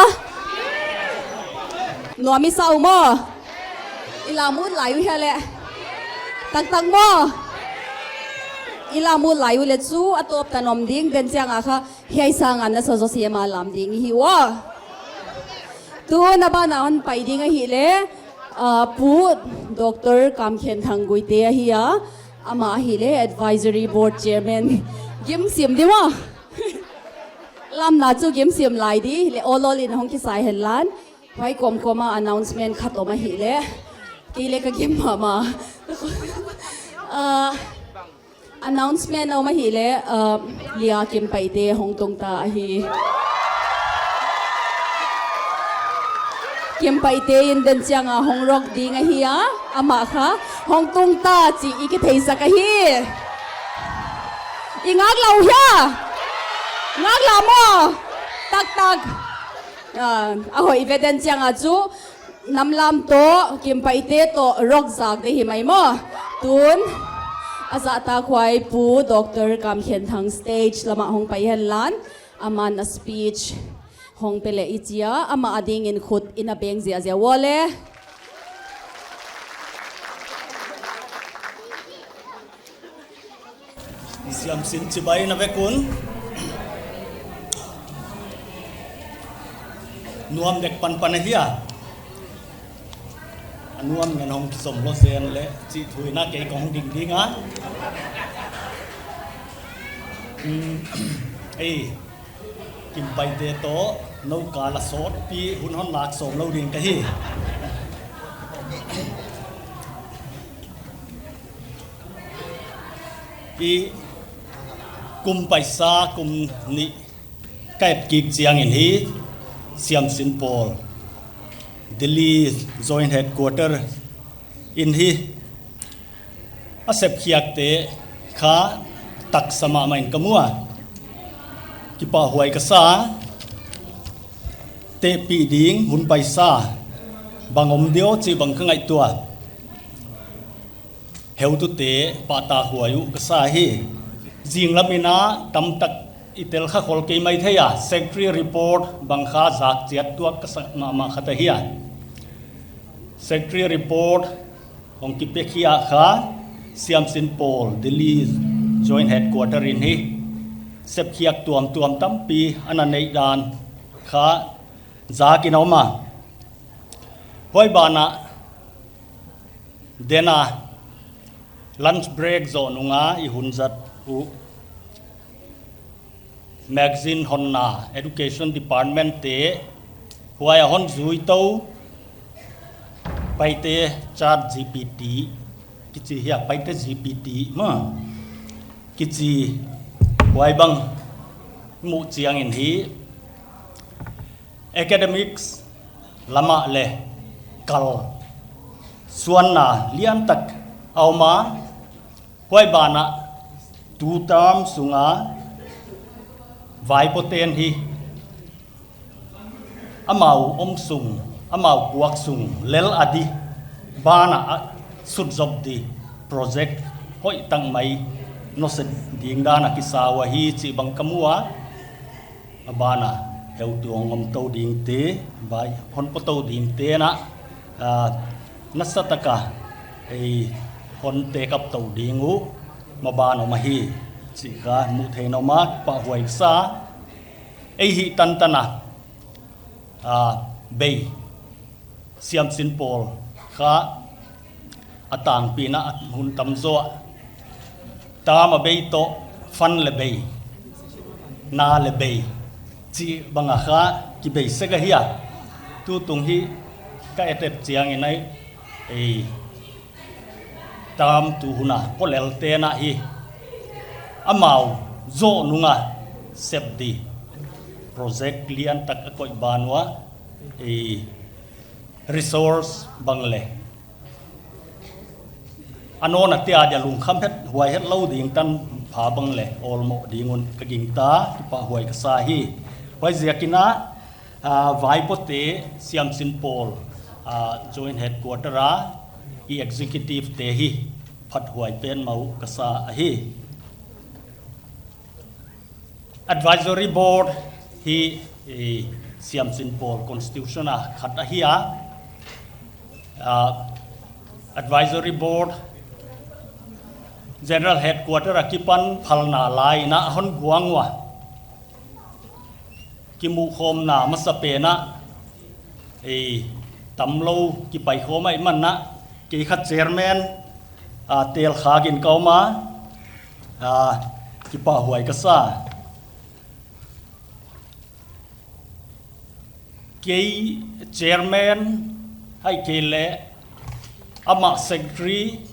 Nuam i sa uh maw? I lam ut lai uh hia leh? Taktak maw? I lam ut lai uh leh chu a tawp tan om ding, den chiang a kha hiai sang a na sa zaw sem a lam ding hi ua. Tun a ban a hon pai ding ahihleh, ah, Pu Doctor Kamkhenthang Guite ahi a, amah ahihleh Advisory Board Chairman. Gim sim di maw? Lamna chu gim sim lai di, leh awlawl in hong kisai hen lan. Huai kawmkawm a announcement khat om ahihleh. Kei leh ka gim mahmah. Ah, announcement om ahihleh, ah, Lia Kim Paite hong tung ta ahi. Kim Paite in den chiang a hong rock ding ahi a, amah kha hong tung ta chih i kitheisak ahi. I ngaklah uh hia? Ngaklah maw? Taktak. Ah, a hoih ve, den chiang a chu nam lam toh, Kim Paite toh rock zak di hi mai maw. Tun, a zahtak huai Pu Doctor Kamkhenthang stage lam ah hong pai hen lan, aman a speech hong pe leh i chi a, amah ading in khut i na beng ziahziah ua leh. Siamsin chibai na vek un. Nuam dek panpan ahi a. A nuam ngen hong kizom lou zen leh chih thu in a kei kong ding ding a. Hmm, ei, Kim Paite toh nou kal a sawtpi hun hon lak sawm lou ding ka hi. I kum paisa kum nih ka et kik chiang in hi Siamsin Pawl Delhi Joint Headquarter in hi a sepkhiakte kha taksa mahmah in ka mu a. Kipahhuai ka sa, tehpih ding hun paisa bang om diam chih bang ka ngaihtuah. Heutute pahtakhuai uh ka sa hi. Zinglam in a tamtak i tel kha khol kei maithei a, secretary report bang kha zak chiat tuak ka sa mahmah khat ahi a. Secretary report hong kipe khia kha, Siamsin Pawl Delhi Joint Headquarter in hi sepkhiak tuamtuam tampi ana neih dan kha zak in a om a. Huai ban ah den a lunch break zoh nung a i hun zat uh magazine honna Education Department te huai a hon zui tou Paite Chat G P T kichi hi a, Paite G P T mah kichi huai bang muh chiang in hi academics lam ah leh kal suanna liantak a om a, huai ban ah tu term sung a vaipoten hi amau om sung, amau puak sung lel a di ban ah a sutzop di project hoihtak mai nose ding dan a kisa uh ahi chih bang ka mu a. A ban ah heutu hong om tou dingte, vai hon po tou dingte na, ah, nasatak a ei hon tekap tou ding uh maban om ahi chih kha muh theih in a om a, pahhuai sa. Ei hih tantan a, ah, bei Siamsin Pawl kha a tangpi in a hun tam zaw a, term a bei toh fund leh bei, na leh bei chih bang a kha kibei sek ahi a. Tutung hi ka et et chiang in a, ei term tu hun a polel te na hi amau zoh nung a sep di project liantak a koih ban ua, ei resource bang leh a nawn a tia dia lungkham het huai het lou ding tanpha bang leh awlmoh ding un ka gingta, kipahhuai ka sa hi. Huaiziak in a, ah, vaipote Siamsin Pawl, ah, Joint Headquarter a i executive te hi phathuai pen mah uh ka sa ahi. Advisory Board hi, eh, Siamsin pawl constitution a khat ahi a, ah, advisory board, general headquarter akipan phalna lai in a hon guang ua. Kimuhkhawmna masapen a, ei, tamlou kipaikhawm ahihman in a, kei kha chairman, ah, tel khak in ka om a, ah, kipahhuai ka sa. Kei chairman, ahihkeileh amah secretary,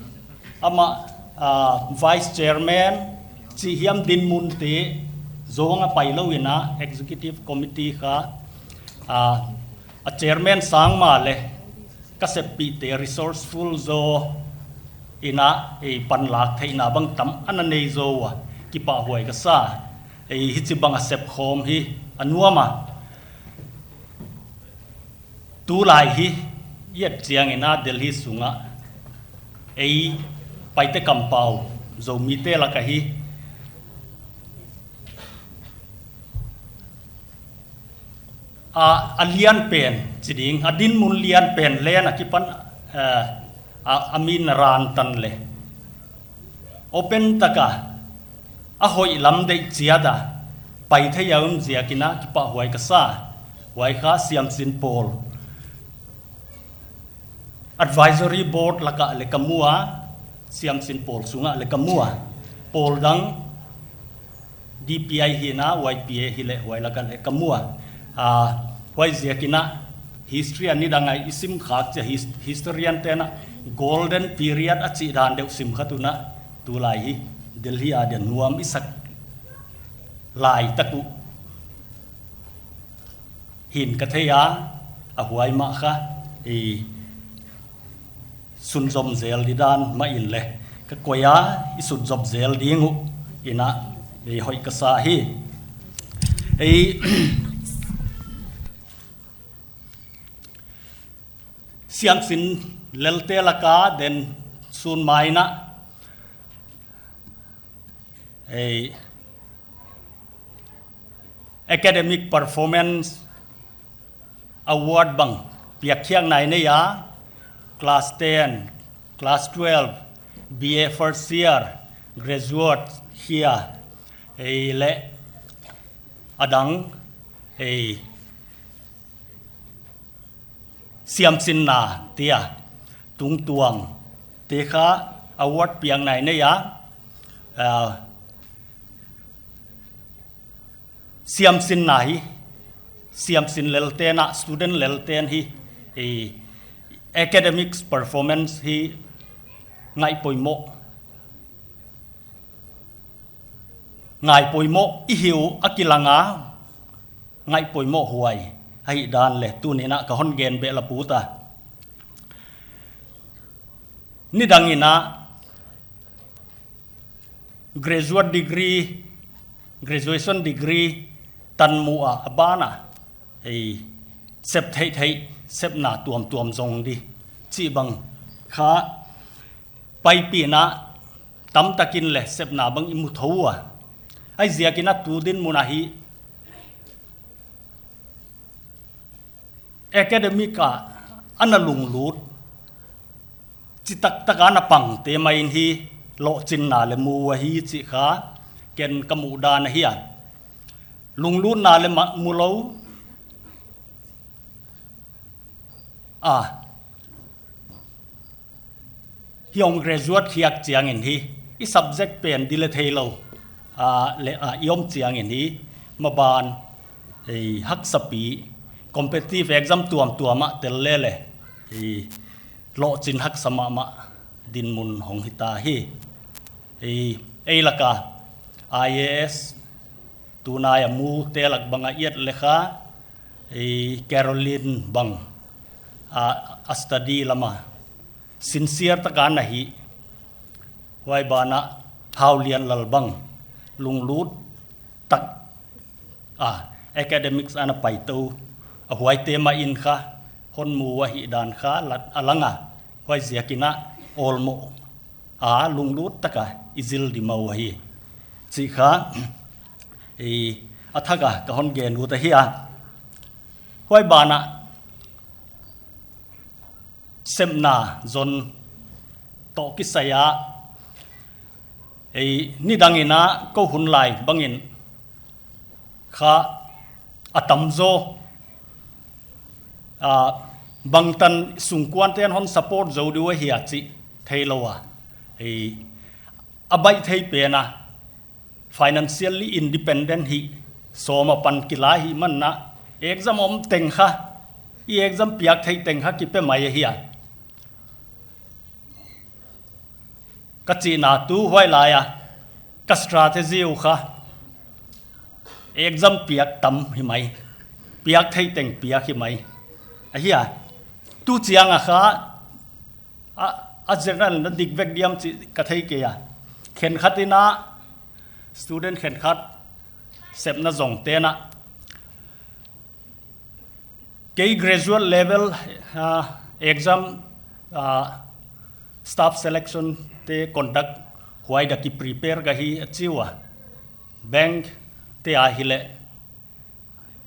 amah, ah, vice chairman, chih hiam dinmun te zong a pailou in a executive committee kha, ah, a chairman sang mahleh ka seppihte resourceful zaw in a, ei, panlak theihna bang tam ana nei zaw ua, kipahhuai ka sa. Ei, hichibang a sepkhawm hi a nuam a. Tulai hi i et chiang in a Delhi sung a, ei, Paite kampau Zomite lak a hi, a, a lian pen chi ding, a dinmun lian pen leng akipan, eh, a, a min ran tan leh open tak a, a hoih lam deih chiat a pai thei a om ziak in a kipahhuai ka sa. Huai kha siamsin pawl advisory board lak ah leng ka mu a, siamsin pawl sung ah leng ka mu a, pawl dang D P I hi in a, Y P A hi leh huai lak ah leng ka mu a. Ah, huai ziak in a history a nidang a i sim khak chiang his-, historian te'n a golden period a chih dan deuh sim kha tuh in a, tulai hi Delhi a dia nuam i sak lai tak uh hi'n ka thei a, a huai mah kha, ei, sunzom zel di dan mah in leng ka koih a, i sunzom zel ding uh in a, ei, hoih ka sa hi. Ei, siamsin lelte lak a den sun mai in a, ei, academic performance award bang piak khiakna i nei a, class ten, class twelve, B A first year, graduate hi a, ei, leh a dang, ei, siamsinna te a tungtuang te kha award piakna i nei a, ah, siamsinna hi, siamsin lelte'n a, student lelte'n hi, ei, academics performance hi ngaihpoimoh, ngaihpoimoh i hi uh a kilang a, ngaihpoimoh huai ahih dan leng tuni'n a ka hon gen beh la put a. Nidang in a graduate degree, graduation degree tan mu a, a ban a, ei, sep theihtheih, sepna tuamtuam zong di chih bang kha paipihna tamtak in leng sepna bang i mu thou a. Huaiziak in a tu dinmun a hi academic a ana lunglut chitaktak a ana pangte mai in hi lohchinna leng mu ahi chih kha ken ka muhdan ahi a. Lunglutna leng mah mu lou a, hiong graduate khiak chiang in hi i subject pen di leng theilou a, leh a, i om chiang in hi maban, ei, haksa pi, competitive exam tuamtuam ah tel leh leng, ei, lohchin haksa mahmah dinmun hong hita hi. Ei, ei lak a I A S tunai a mute lak bang a i et leh kha, ei, Caroline bang a, a study lam a sincere tak a ana hi. Huai ban ah Haulianlal bang lunglut tak a, academics ana pai tou a, huaite mah in kha hon mu ahih dan kha la, a lang a. Huaiziak in a awlmoh a, lunglut tak a i zil di mah uh ahi chih kha, ei, a thak a ka hon gen ut ahi a. Huai banah sepna zon toh kisai a, ei, nidang in a kou hun lai bangin kha a tam zaw, a, bangtan sungkuante'n hon support zou di uh ahia chih theilou a, ei, a baih thei pen a, financially independent hi, sawm apan kila hi man a, exam om teng kha, i exam piak thei teng kha kipe mai ahia ka chihna tu huai lai a, ka strategy uh kha exam piak tam hi mai, piak thei teng piak hi mai ahia. Tu chiang a kha, a, a general na dik vek diam chih ka thei kei a. Khenkhat in a, student khenkhat sepna zong te'n a, kei graduate level, ah, exam, ah, staff selection te conduct huai dak ki prepare ka hi a chi ua. Bank te a hileh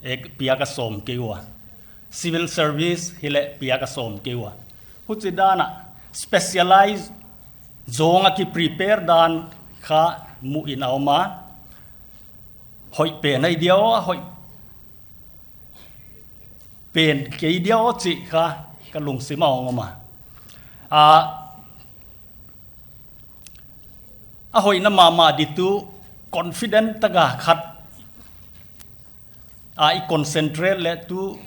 ek piak a sawm kei ua. Civil service hileh piak a sawm kei ua. Huchi dan a specialize zong a ki prepare dan kha mu in a om a. Hoih pen ahi dia aw, hoih pen kei dia aw chih kha ka lungsim a hong om a. A, a hoihna mahmah di tu confident taka khat a i concentrate leh tu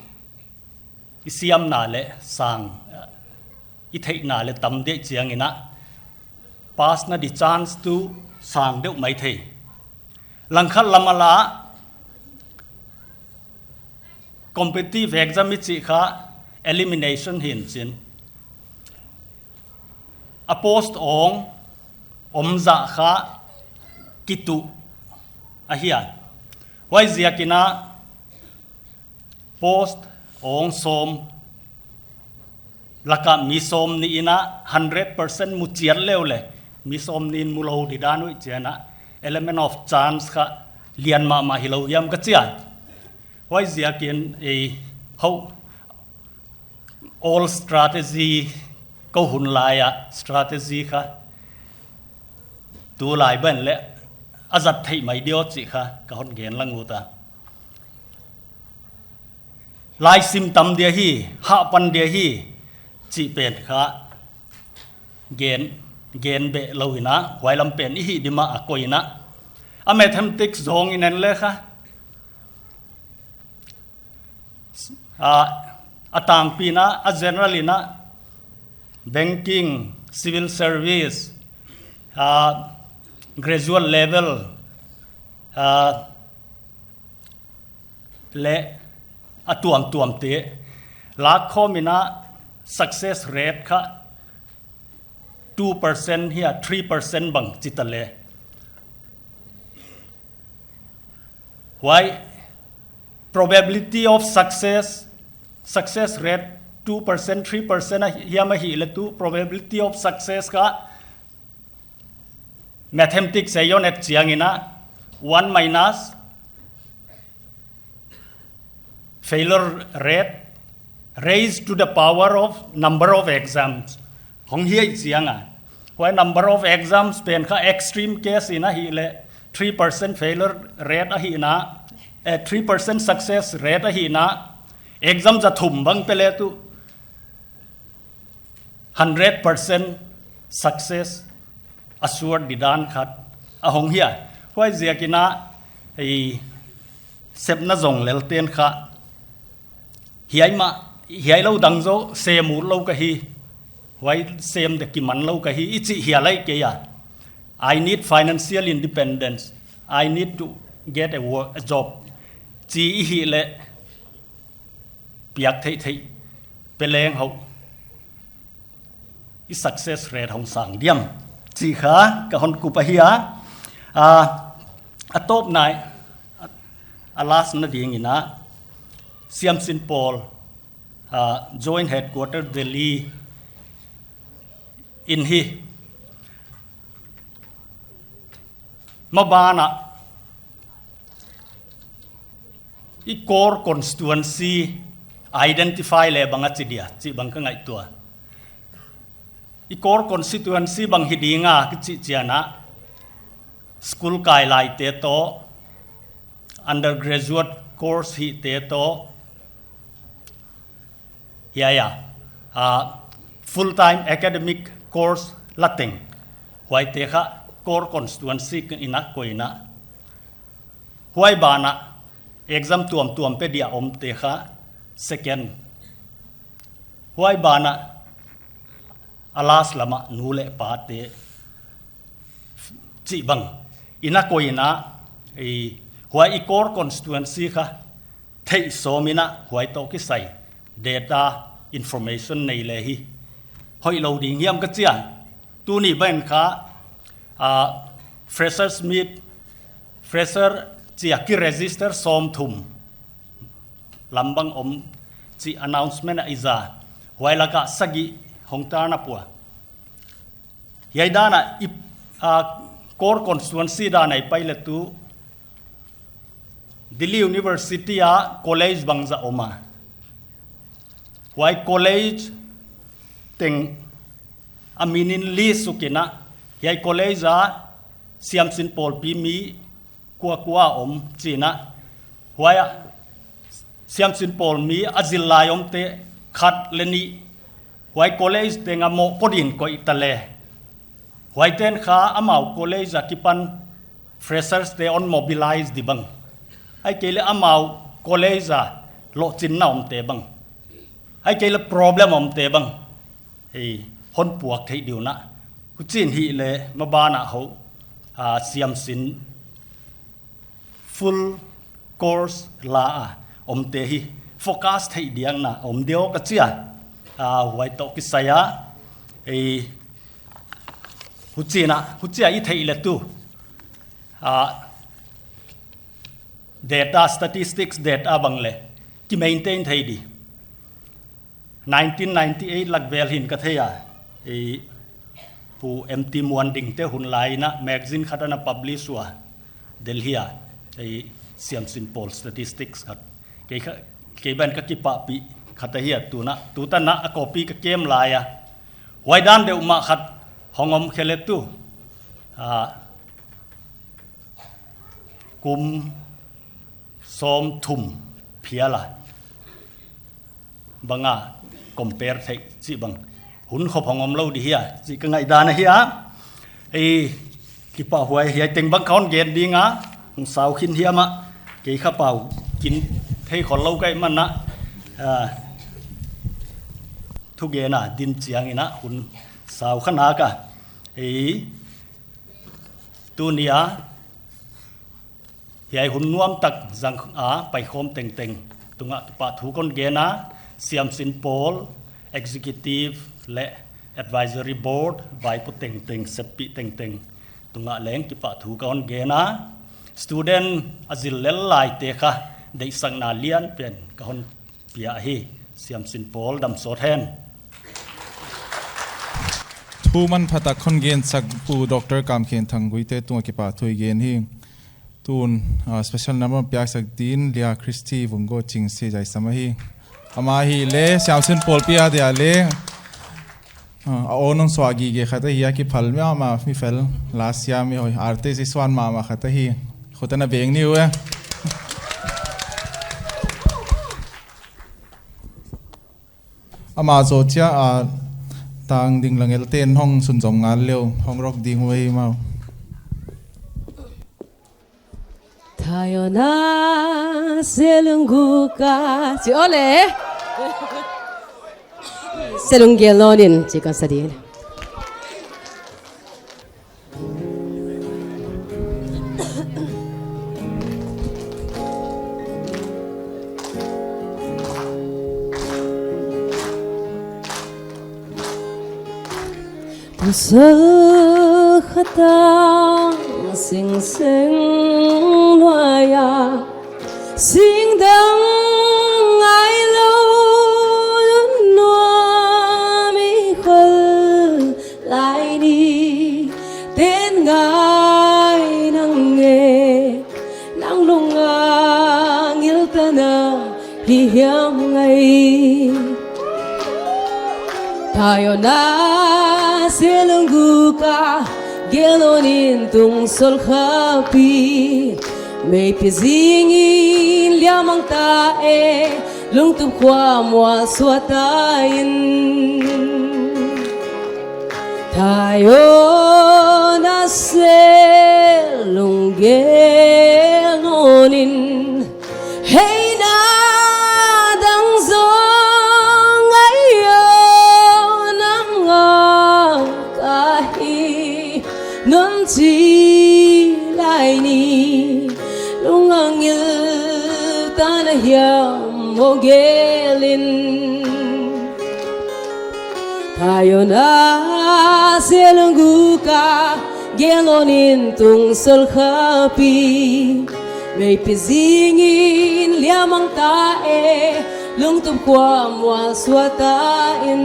i siamna leh sang, i theihna leh tam deuh chiang in a, pass na di chance tu sang deuh maithei. Langkhat lam a la, competitive exam i chih kha elimination hi in chin. A post ong om zah kha kituh ahia. Huai ziak in a post ong sawm laka mi sawmnih in a hundred percent mu chiat leu leh mi sawmnih in mu lou di dan uh i chiang a, element of chance kha lian mahmah hilou hiam ka chi a. Huai ziak in ei, hou, all strategy, kou hun lai a strategy kha tulai ban leh a zat theih mai di aw chih kha ka hon gen lang ut a. Laisim tam dia hi, hahpan dia hi chih pen kha gen, gen beh lou in a, huai lam pen i hih di mah a koih in a. A mathematics zong in en leh kha, a, a tangpi in a, a general in a, banking, civil service, a, graduate level, a, leh a tuamtuam te lak khawm in a, success rate kha two percent hia three percent bang chi ta leh, huai probability of success, success rate two percent, three percent a hiam ahih leh tu probability of success kha mathematics a i hon et chiang in a, one minus failure rate raised to the power of number of exams hong hi chiang a. Huai number of exams pen kha extreme case in ahih leh three percent failure rate ahihna, eh, three percent success rate ahihna, exam za thum bang pe leh tu hundred percent success assured di dan khat a hong hi a. Huai ziak in a, ei, sepna zong lel te'n kha hiai mah, hiai lou dang zaw sem ut lou ka hi. Huai sem dek kiman lou ka hi i chih hial lai kei a. I need financial independence. I need to get a work, a job chi i hih leh piak theihtheih pe leng hou i success rate hong sang diam chih kha ka hon kup ahi a. A, a tawpna, a, a last na ding in a, Siamsin Pawl, a, Joint Headquarter Delhi in hi. Maban ah i core constituency identify le bang a chi dia, chih bang ka ngaihtuah. I core constituency bang hi ding a kichih chiang a, school kai laite toh, undergraduate course hihte toh, hiai a, ah, full time academic course la teng, huaite kha core constituency in a koih in a. Huai ban ah exam tuamtuam pe dia omte kha second. Huai ban ah a last lam ah nu leh pate chih bang in a koih in a, i, huai i core constituency kha theih sawm in a, huai toh kisai data information nei le hi hoih lou ding hiam ka chi a. Tuni bang kha, ah, freshers meet, fresher chi a ki register sawmthum lam bang om chih announcement a i za. Huai lak ah sagih hong tan a pua. Hiai dan a i, ah, core constituency dan a i pai le tu, Delhi University a college bangzah om a. Huai college teng a min in list suk in a, hiai college a siamsin pawlpi mi kuakua om chi in a. Huai a siamsin pawl mi a zil lai omte khat leh nih, huai college teng a mohpuak in koih ta le, huaite'n kha amau college a kipan freshers te hon mobilize di bang, ahihkeileh amau college a lohchinna omte bang, ahihkeileh problem omte bang, hei, hon puak theih di uh a. Huchi'n hileh maban ah hou, ah, siamsin full course la a omte hi focus theih diakna om diam ka chi a. Ah, huai toh kisai a, ei, huchi'n a, huchi a i theih le tu, ah, data, statistics data bang le ki maintain thei di. Nineteen ninety-eight lak vel hi'n ka thei a, i Pu M T Muanding te hun lai in a magazine khat ana publish ua, Delhi a, i siamsin pawl statistics khat. Kei kha, kei bang ka kipahpih khat ahi a, tu'n a, tutan a copy ka kem lai a. Huai dan deuh mah khat hong om khe le tu. Ah, kum sawmthum phial a bang a compare theih chih bang hun khop hong om lou di hia chih ka ngaihdan ahi a. Ei, kipahhuai, hiai teng bang ka hon gen ding a, hong sau khin hiam a, kei kha pau kin thei khol lou ka hih man a, ah, thugen a din chiang in a hun sau kha nak a. Ei, tuni a hiai hun nuamtak zang a paikhawm tengteng tungah kipahthu kon gen a, siamsin pawl, executive leh advisory board, vaipo tengteng, seppih tengteng tungah leng kipahthu ka hon gen a, student a zil lel laite kha deihsakna lianpen ka hon pia hi. Siamsin pawl damsawt hen. Thu manphatak hon gensak Pu Doctor Kamkhen Thanggui te tungah kipahthu i gen hi. Tun, ah, special number piaksak din Lia Christy Vunggo Chingse Jaisam ahi. Ama hileh siamsin pawlpi a dia leh, ah, a aw nong suah gige khat ahi a, kiphal mahmah mi fel, la siam mi hoi, arte si suan mahmah khat ahi. Khut ana beng ni uh e. Ama zoh chiah a, tang ding lang el ten hong sunzom ngal leh hong rock ding uh e mau. Thayona selungu ka chi ole. Selung gel non in chi ka sa di. Pasal khat a singseng nuai a singdang ngailou nuam i khol lai ni, ten ngai nang e, nang lung a ngiltana hi hiam ngai. Thayawn a se lungguk a, gel nawn in tung sol khapi. Meipi zing in liamang ta e, lungtup khua mual suak ta in. Thayawn a se lunggel nawn in, hei na dang zong ngai aw, nam ngak ahi, non chi lai ni, lung a ngil ta na hiam maw gel in. Thayawn a se lungguk a, gel nawn in tung sol khapi. Meipi zing in liamang ta e, lungtup khua mual suak ta in.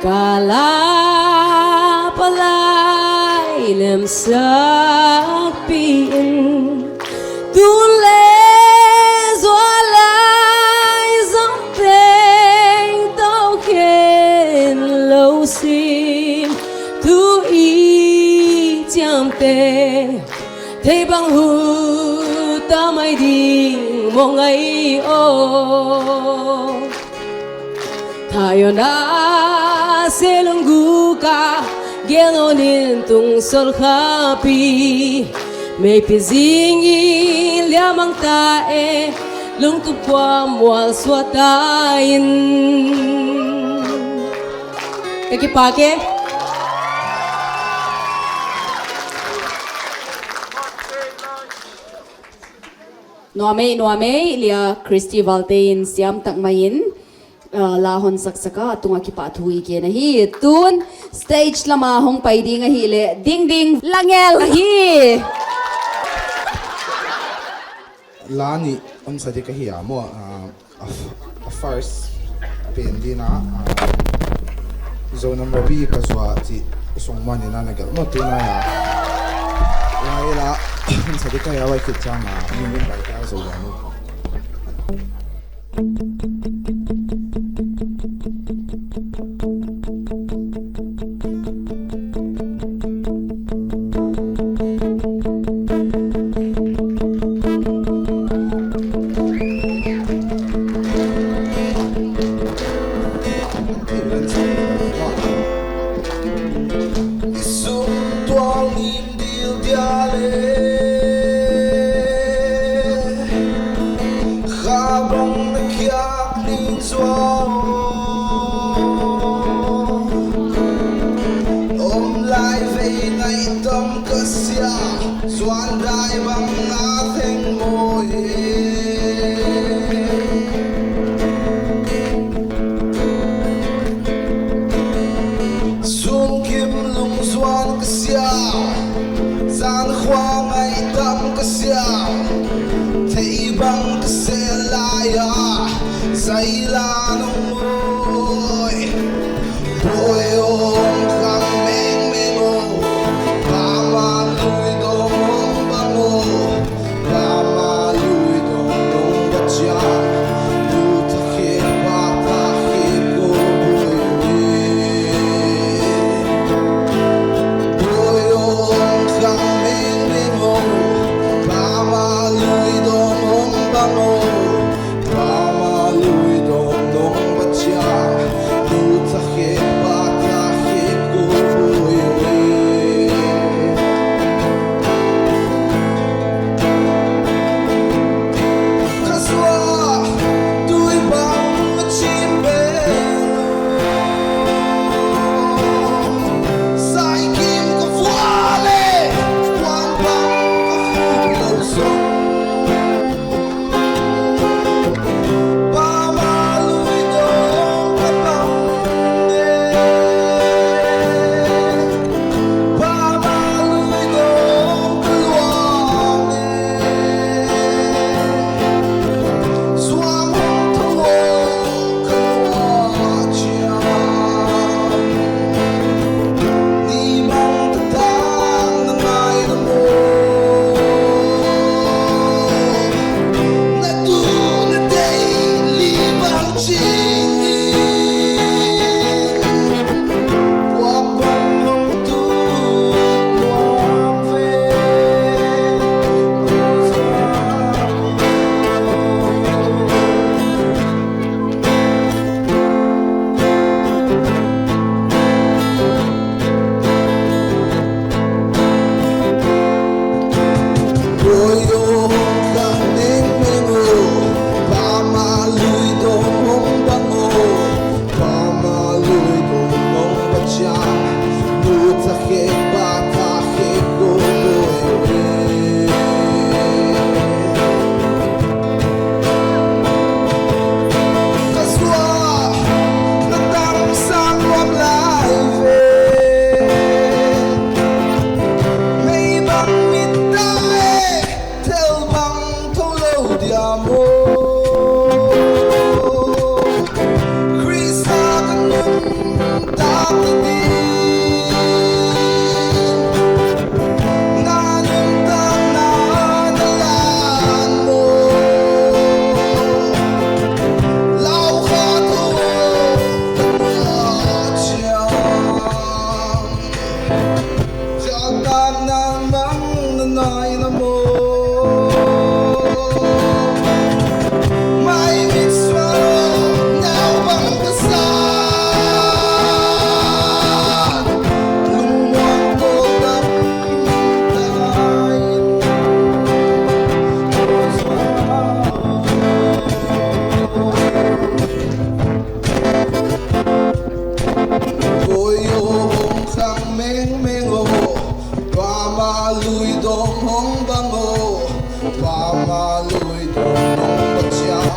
Ka la palai lem sak pi in, tun leh zuan lai zong teng tou khen lou sim, tu i chiamteh thei bang hu ta mai ding maw ngai aw. Thayawn a se lungguk a, gel nawn in tung sol khapi. Meipi zing in liamang ta e, lungtup khua mual suak ta in. Ka kipak e. Nuam e, nuam e, Lia Christy Valte in siam tak mai in, ah, la hon sak sak a, tung a kipahthu i gen ahi. Tun stage lam a hong pai ding ahihleh, Dingding Langel ahi. La nih om sa di ka hi a maw, ah, a f-, a first pen di na, ah, Zo Nam Rabi ka zuak chih song mah ni na na gelh maw tu na ya. Lai la, om sa di ka ya wai kit chang a, ni min bai ka zo ya maw. Sum tual nim dil dia le, kha bang na khiak ning zuau. Om lai vei ngai tam ka sia, zuan dai bang na theng maw e. Sungkim lungzuan ka sia, zan khua ngai tam ka sia, thei bang ka sel lai a, zai la nung maw. Boi om khang meng meng o, pa ma lui dong om bang o, pa ma lui dong dong ba chia, lu ta khe pa ta khe ko boi e. Boi om khang meng meng o, pa ma lui dong om bang o. Pa ma lui dong dong ba chia, lu ta khe pa ta khe ko boi e. Ka zuak tui bang a chim bel, sai kim ka vua le, kuan bang ka khuk lou zong.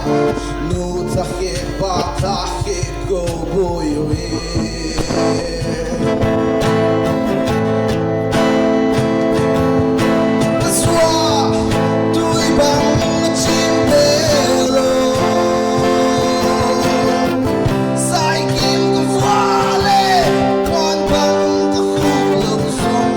Nu thak e, pa thak e, kou boi ui. Ka suah tui bang ka chim lel lou. Sai kim ka vua leh, puan bang ka khuk lou sung.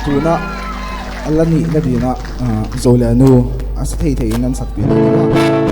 Tuna a la nihna dingin, ah, Zolianu a sa theithei in a sakpih ding.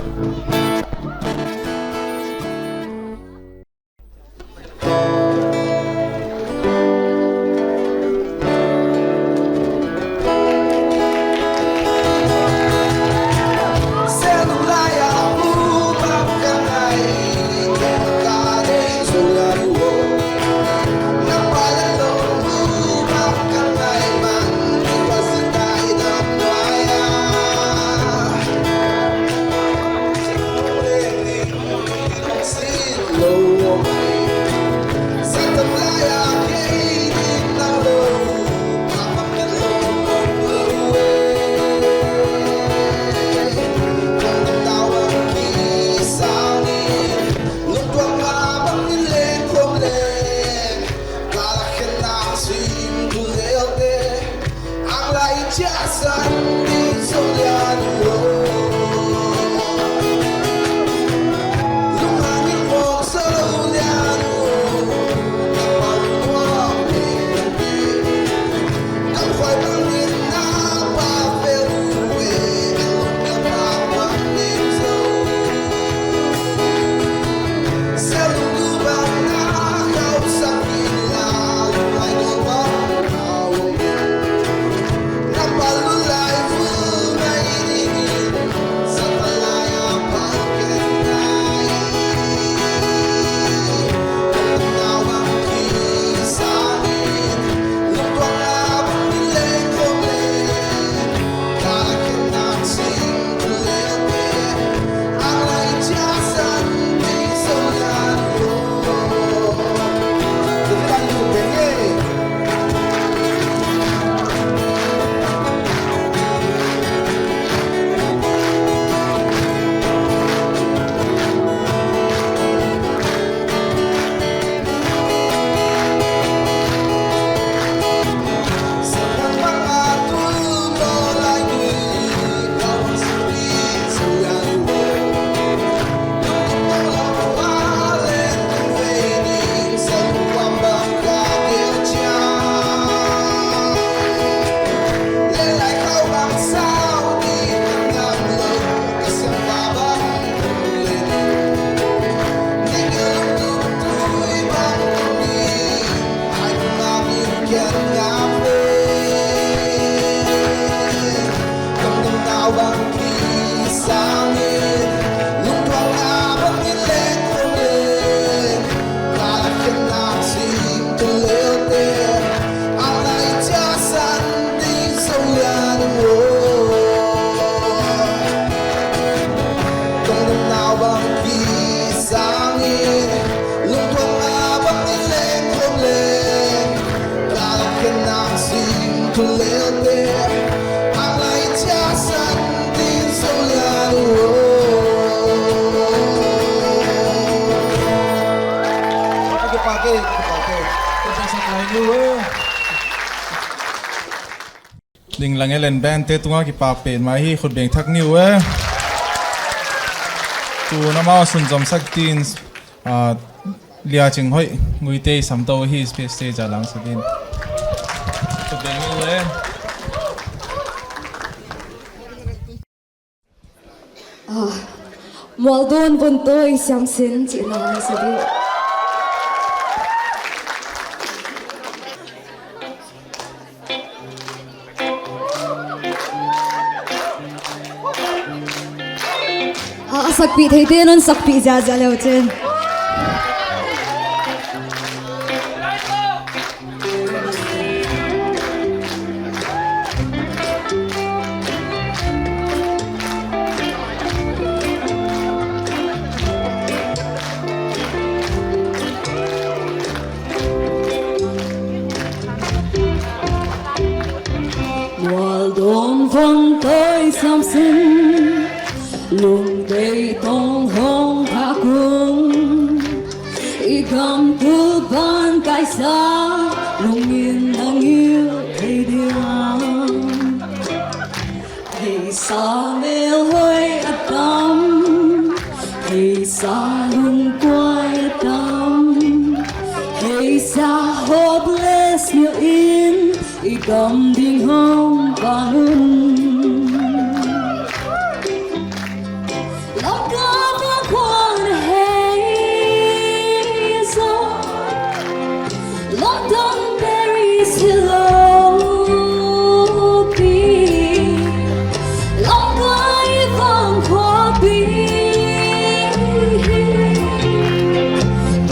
Ding lang e, len band te tunga kipak petmah hi, khut beng thak ni uh e. Tun amau sunzom sak dingin, ah, Lia Ching Hoih Guite i sam tou hi, stage a langsak dingin. Ah, Mualdawn Vontawi Siamsin chih na hi sa ding. Ah, a sakpih theite'n hon sakpih ziahziah leu chin. Mualdawn Vontawi Siamsin, lungdei tawng hong kha kung, i gam tul ban kaisa, lungin na ngil thei diam. Theisa melhoih a tam, theisa lungkuai a tam, theisa hopeless ngilh in, i gam ding hong pan un. Lamka vangkhuak na hei zaw, London, Paris hilou pi, Lamka i vangkhuak pi.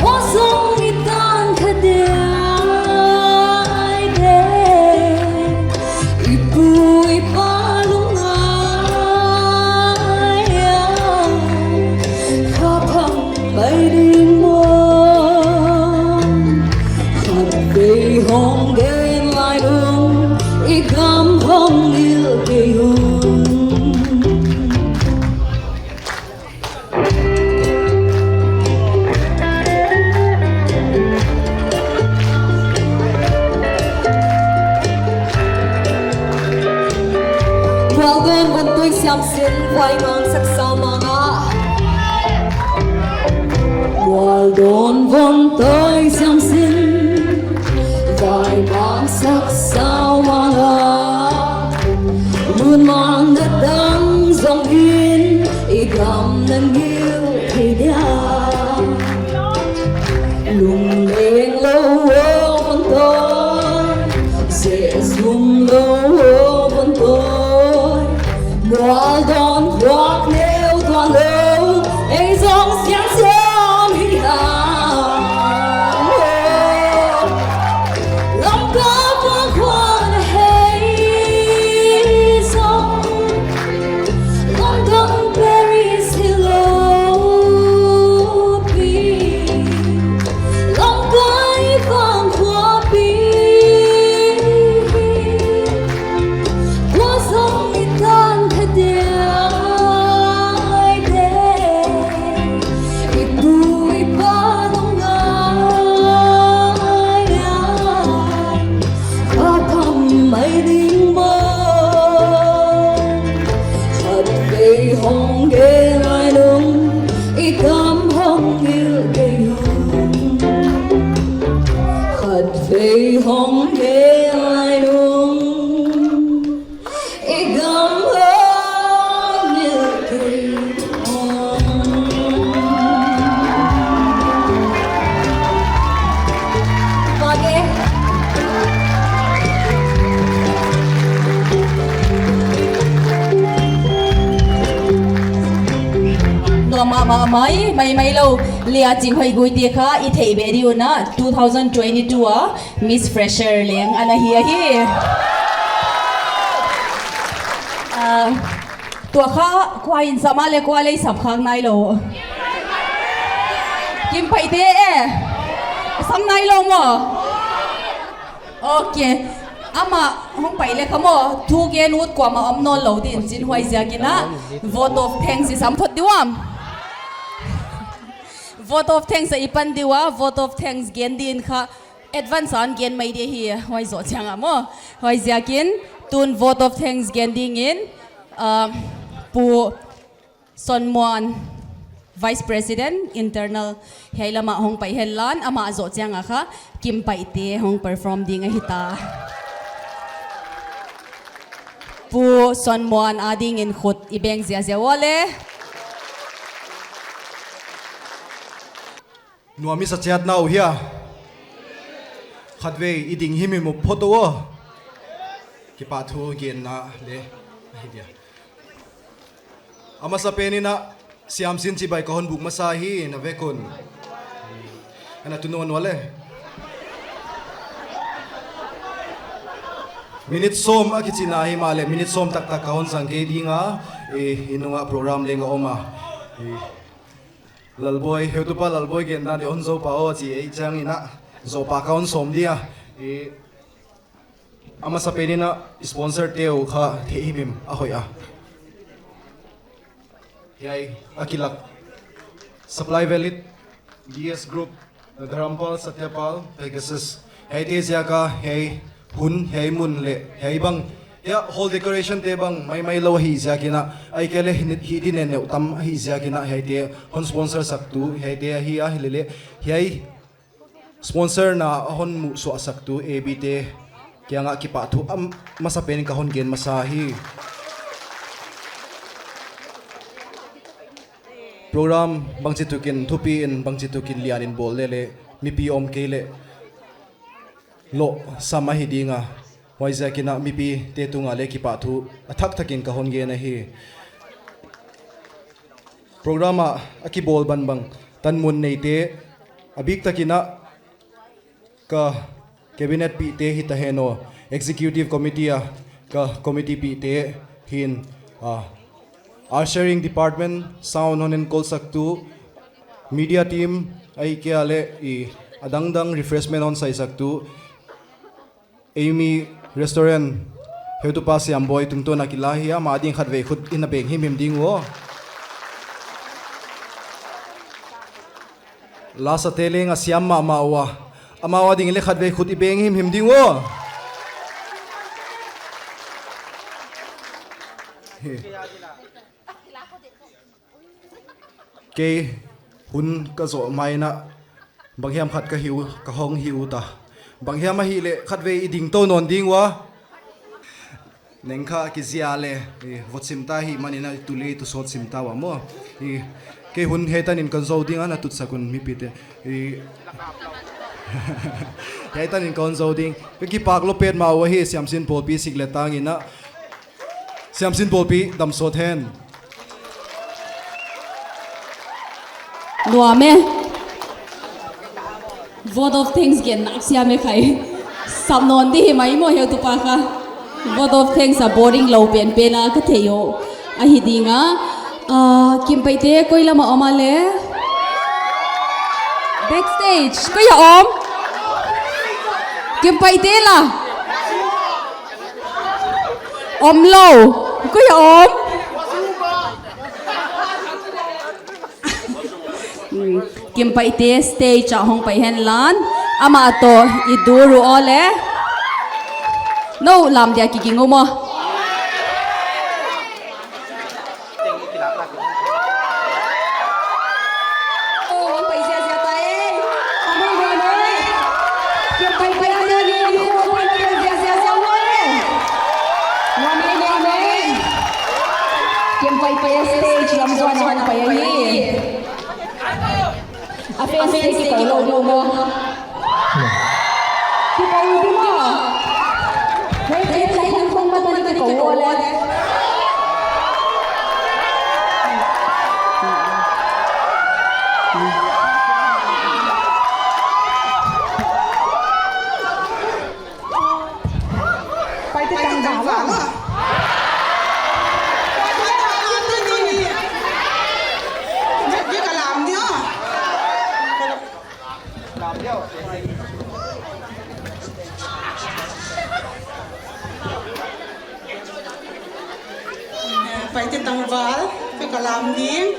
Tua zong i tan kha diai de. I pu i pa lungngai a, kha phang mai ding maw. Khatvei hong gen lai nung, i gam hong ngilh kei un. Mualdawn Vontawi Siamsin, vai mang sak sau mang a. Mualdawn Vontawi Siamsin, vai mang sak sau mang a. Lungmang na dam zongin, i gam na ngilh thei dia. Lungleng lou aw Vontawi, seh zum lou aw Vontawi. Mualdawn khuak neu tuan lou, ei zong siangsiam hi a. Lamka vangkhuak na hei zaw, London, Paris hilou pi, Lamka i vangkhuak pi. Tua zong i tan kha diai de. I pu i pa lungngai a, kha phang mai ding maw. Khatvei hong gen lai nung, i gam hong ngilh kei un. Khatvei hong gen lai nung, i gam hong ngilh kei un. Bage. Nuam mahmah mai, mai, mai lou. Lia Chinghoih Guite kha i theih beh di uh a, two thousand twenty-two a Miss Fresher leng ana hi ahi. Ah, tua kha kua in sam a leh kua leh i sam khak nailou. Kim Paite e. Sam nailou maw. Ok. Amah hong pai leh kha maw, thu gen ut kuamah om nawnlou ding chin, huaiziakin a vote of thanks i sam phot di uam. Vote of thanks a i pan di ua, vote of thanks gen ding kha advance a gen mai di hi, huai zoh chiang a maw. Huaiziakin tun vote of thanks gen dingin, ah, Pu Sonmuan. Vice President, Internal, hiai lam ah hong pai henla, amah zoh chiang a kha, Kim Paite hong perform ding ahi ta. Pu Suanmuan adingin khut i beng ziahziah uleh. Nuam i sa chiat na uh hia? Khatvei i ding himhim uh phot uh. Kipahthu genna leh. Ahi dia. A masapen in a Siamsin chibai ka hon buk masa hi, na vek un. Ana tu nawn uleh. Minute sawm a kichi na himahleh, minute sawm taktak ka hon zang kei ding a, i, i nung a program leng a om a. I, Lalboi, heutupa Lalboi genna di hon zou pa aw chi ei chiang in a, zou pa ka hon sawm dia. I, a masapen in a sponsor te uh kha theih himhim a hoih a. Hiai, a kilak. Supply Valid, D S Group, Dharampal, Satyapal, Pegasus. Hiaite ziak a, hiai hun, hiai mun leh, hiai bang. Hiai hall decoration te bang, maimai lou hi ziak in a. Ahihkeileh hi, hi di neu tam hi ziak in a, hiaite hon sponsor sak tu, hiaite ahi a, hilele. Hiai sponsor na a hon muhsuah sak tu A B te kiang a kipahthu a masapen in ka hon gen masa hi. Program bangchituk in thupi in bangchituk in lian in bawl leh leh mipi om kei leh lohsam ahi ding a. Huaiziak in a mipite tung a leh kipahthu a thakthak in ka hon gen ahi. Program a, a kibawl bangbang, tanmun neite, a biktak in a ka cabinet pihte hi ta hen aw, executive committee a ka committee pihte hi'n, ah, ushering department, sound hon enkol sak tu, media team, ahihkeileh i a dangdang refreshment hon sai sak tu, Amy Restaurant, heutupa Siamboi tungtawn a kila hi a, amah ading khatvei khut i na beng himhim ding uh. Lasa te leng a siam mahmah ua. Amah ading leh khatvei khut i beng himhim ding uh. Kei hun ka zoh mai in a, banghiam khat ka hi uh, ka hong hi uh ta. Banghiam ahihleh khatvei i ding tou nawn ding ua. Neng kha kizia leh, i, vot sim ta hi manin a tu leh tu sawt sim ta ua maw. I, kei hun hiai tan in kon zou ding a, na tut sak un mipite. I, hiai tan in kon zou ding. Ka kipak lua petmah ua hi Siamsin Pawlpi sik leh tang in a. Siamsin Pawlpi dam sawt hen. Nuam e. Vote of thanks gen nak siam e khai. Sap nawn di hi mai maw heutupa kha. Vote of thanks a boring lou penpen a ka thei uh. Ahi ding a. Ah, Kim Paite koi lam a om a leh? Backstage, koi a om? Kim Paite la. Om lou. Koi a om? Hmm, Kim Paite stage ah hong pai henla. Amah toh i dur uh aw leh. Nou lam dia kiging uh maw. Kim Paite stage lam zuan a hong pai ahi. A fans te kikou lou ding maw. Kikou ding maw. Hei, hei, hei, hei, hei, hei, kikou lou leh. Paite tangval. Paite tangval, ka lam ning.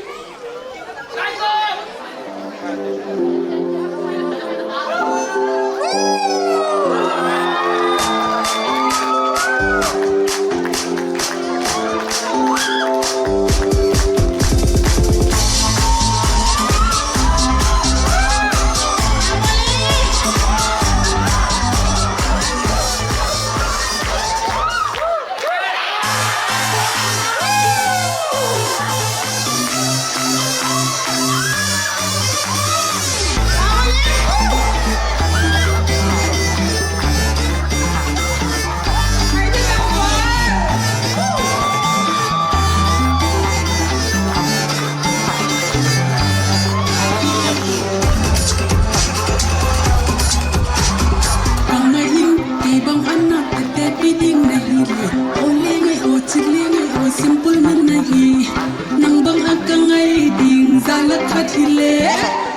Chile,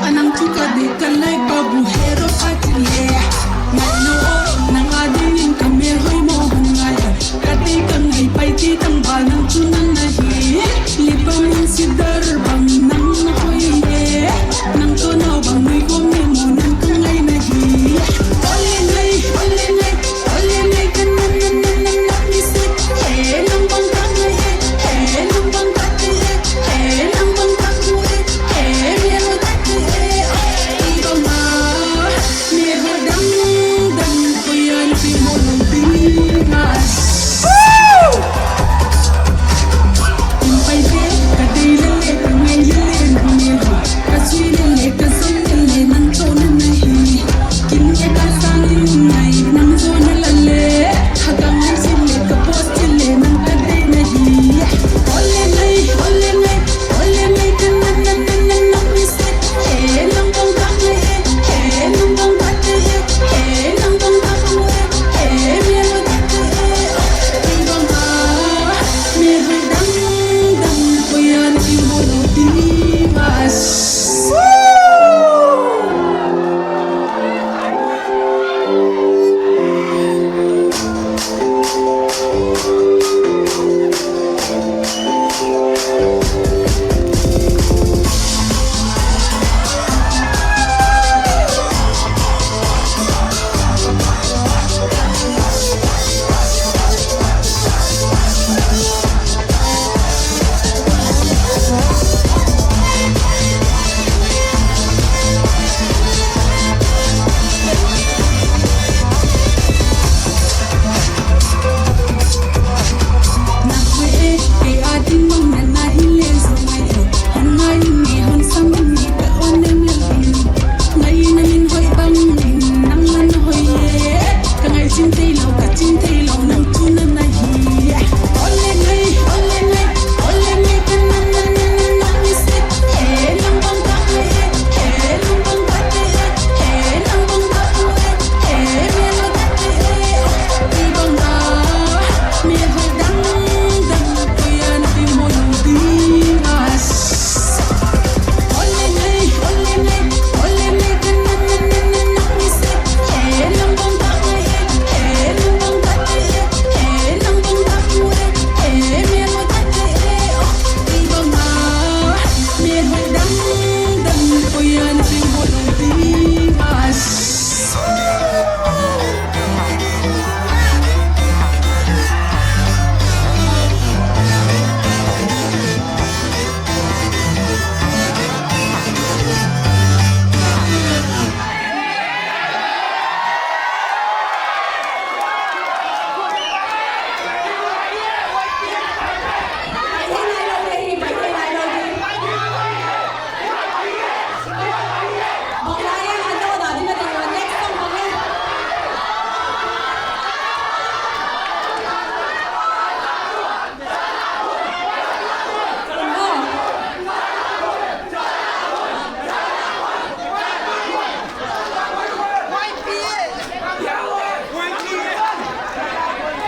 a nang chu ka deih ka lai pa bu hero pa chile. Ngai nou o, nang a dingin ka mel hoih mawk hon ngai a. Ka deih ka ngaihpai chih tangval nang chu nang na hi. Lip balm in sidar bang nang na hoih e. Nang toh nau bang nui khawm e maw nang ka ngaihna hi. Ole ngai, ole ngai.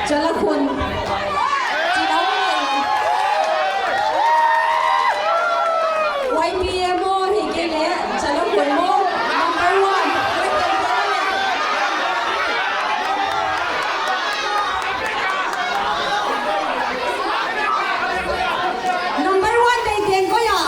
Chala khun. Y P A maw, hi kei leh, chala khun maw, number one. Number one dei teng koi a.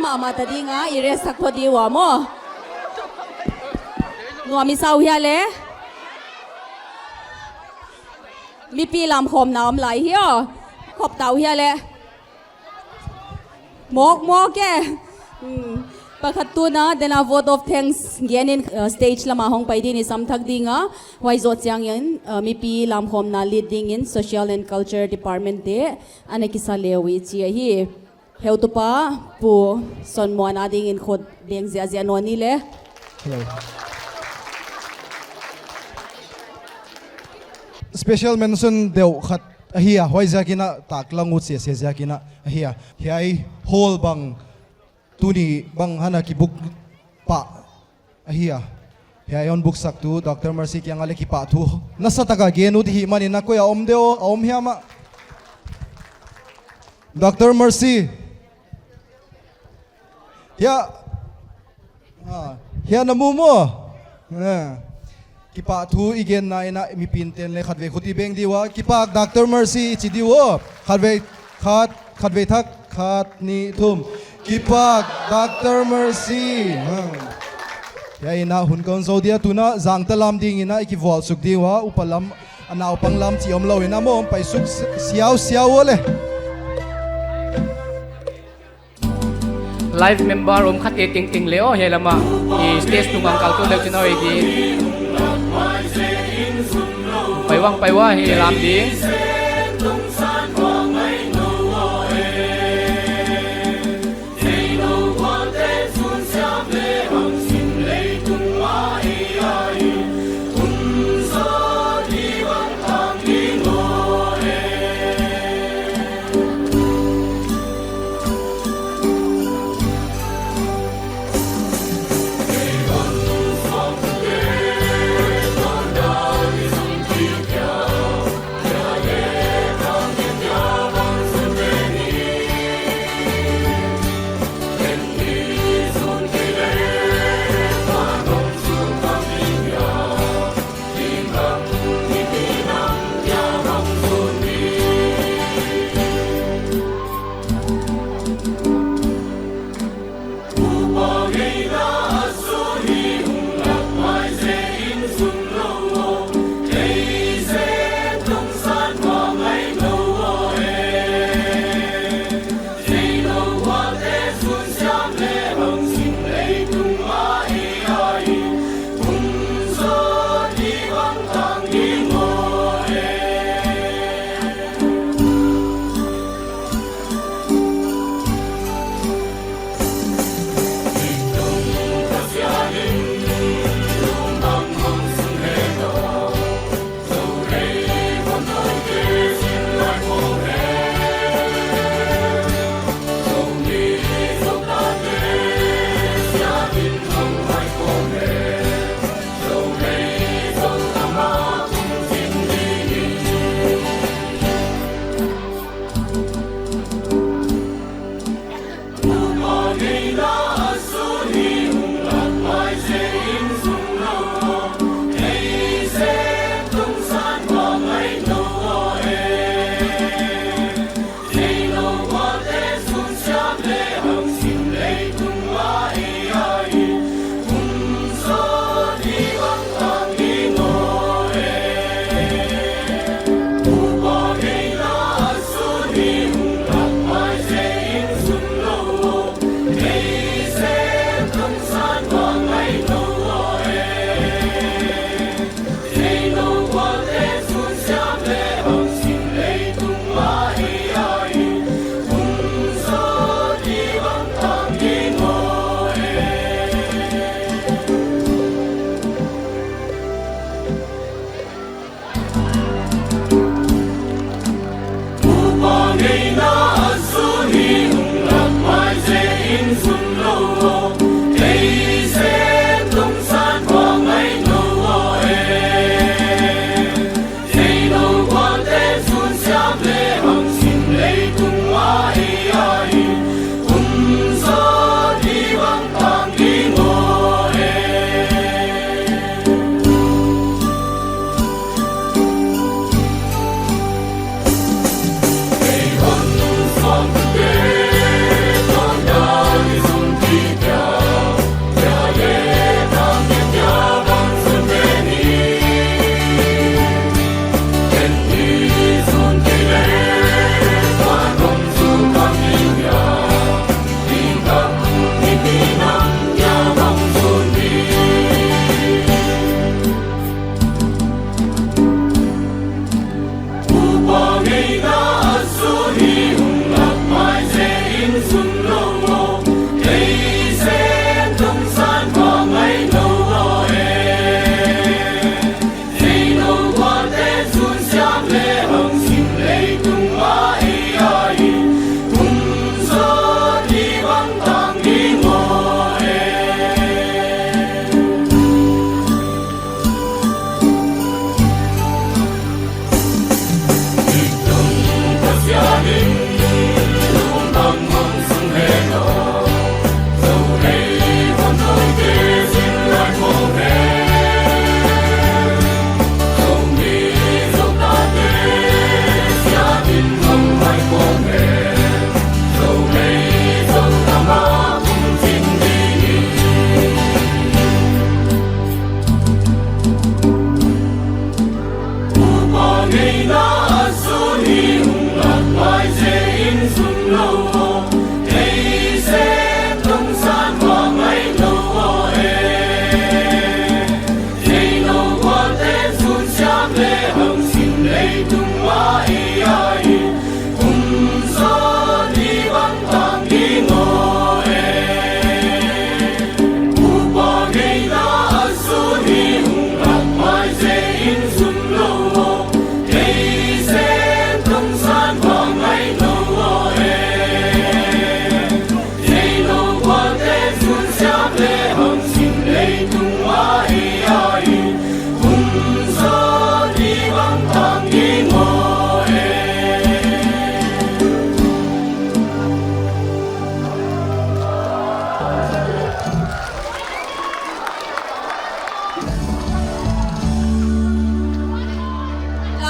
Amah ta ding a, i rest sak phot di ua maw. Nuam i sa uh hia le. Mipi lamkhawmna om lai hi aw. Khop ta uh hia le. Mawk mawk e. Hmm. Pakhat tun a, den a vote of thanks gen in, uh, stage lam a hong pai ding in i sam thak ding a. Huai zoh chiangin, uh, mipi lamkhawmna lead ding in Social and Culture Department te ana kisa le uh i chi ahi. Heutupa Pu Sonmuan a ding in khut beng ziahziah nawn ni le. Hello. Special mention deuh khat ahi a, huaiziakin a taklang ut sese ziakin a ahi a. Hiai hall bang tuni bang ana kibook pah ahi a. Hiai hon book saktu Doctor Mercy kiang a le kipahthu nasa taka gen ut hih manin a, koi a om de aw, a om hiam a? Doctor Mercy. Hiai. Ah, hiai na mu maw. Ah. Kipahthu i genna in a mipi'n ten le khatvei khut i beng di ua. Kipak Doctor Mercy i chi di ua. Khatvei khat, khatvei thak, khat, nih, thum. Kipak Doctor Mercy. Hmm. Hiai in a hun kon zou dia, tun a zangtal lam ding in a i kivual suk di ua. Upa lam, a naupang lam chih omlou in a maw, pai suk si-, siausiau ua le. Live member om khat e tengteng le aw, hiai lam a. I stage tung a kaltu le chin aw i di. Pai uang, pai uang, hi lam di.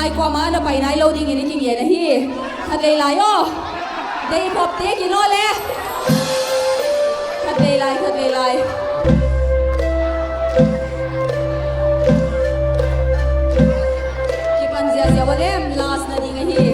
Kuamah na pai nailou dingin i kingen ahi. Khatvei lai aw. Deikhop te kin aw le. Khatvei lai, khatvei lai. Kipan ziahziah ua lem, last na ding ahi.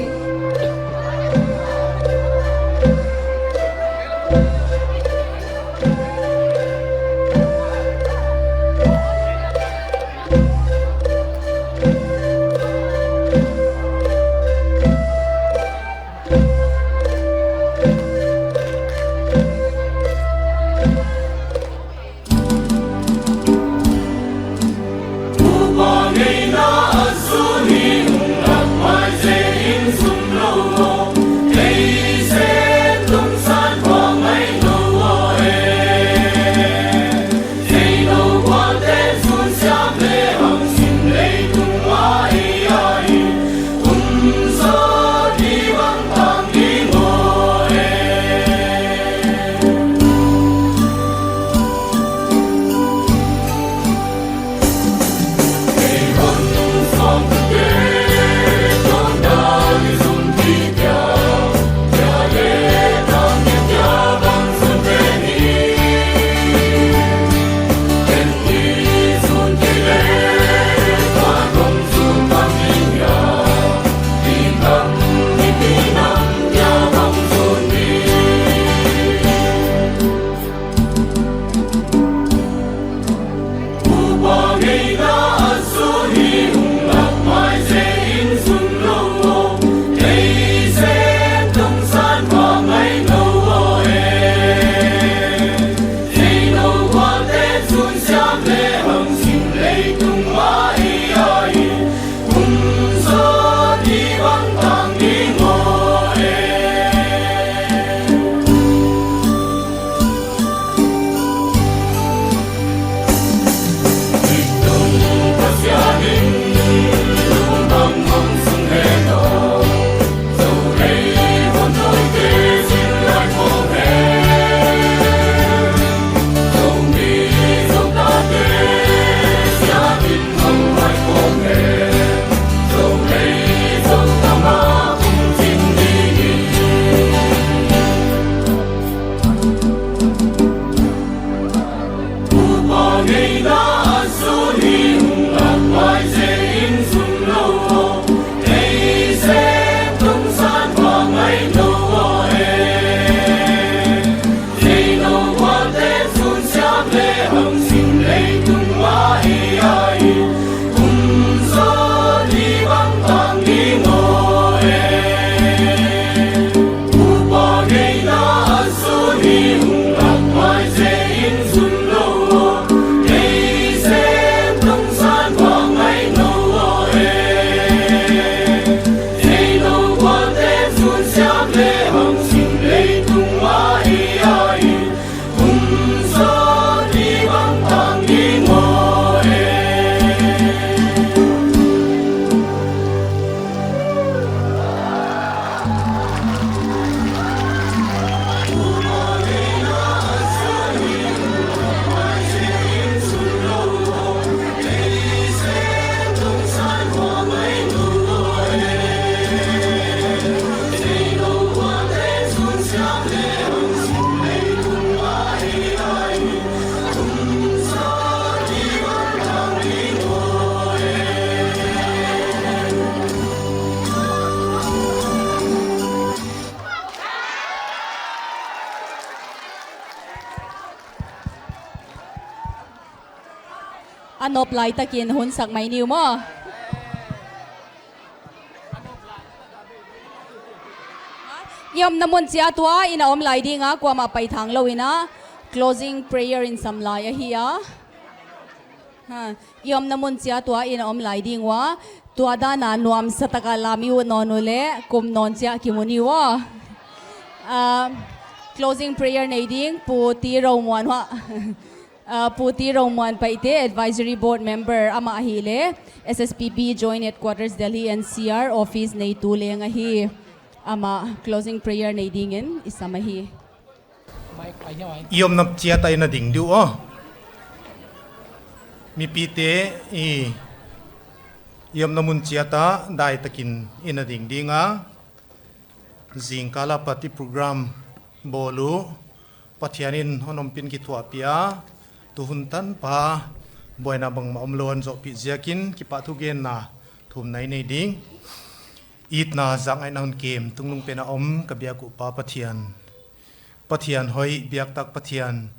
A nop lai takin hun sak mai ni uh maw. I omna mun chiat ua in a om lai ding a, kuamah paithang lou in a, closing prayer in sam lai ahi a. Ha, i omna mun chiat ua in a om lai ding ua, tua dan a nuamsa taka lam i ut nawn uleh, kum nawn chiah kimu ni ua. Ah, closing prayer nei ding, Pu T Romuan ua. Ah, Pu T Romuan Paite, Advisory Board Member amah ahihleh, S S P B Joint Headquarters Delhi N C R Office neitu leng ahi. Amah closing prayer nei dingin i sam ahi. I omna chiat a i na ding di uh aw. Mipite i I omna mun chiat ah daitakin i na ding ding a, zingkal apat i program bawl uh Pathian in hon ompih in kithuahpih a, tu hun tanpha buaina bangmah omlou hon zohpih ziakin kipahthu genna thumna i nei ding. Itna, zakngaihna hon kem, tungnung pen a om ka biak uh Pa Pathian, Pathian hoih, biaktak Pathian,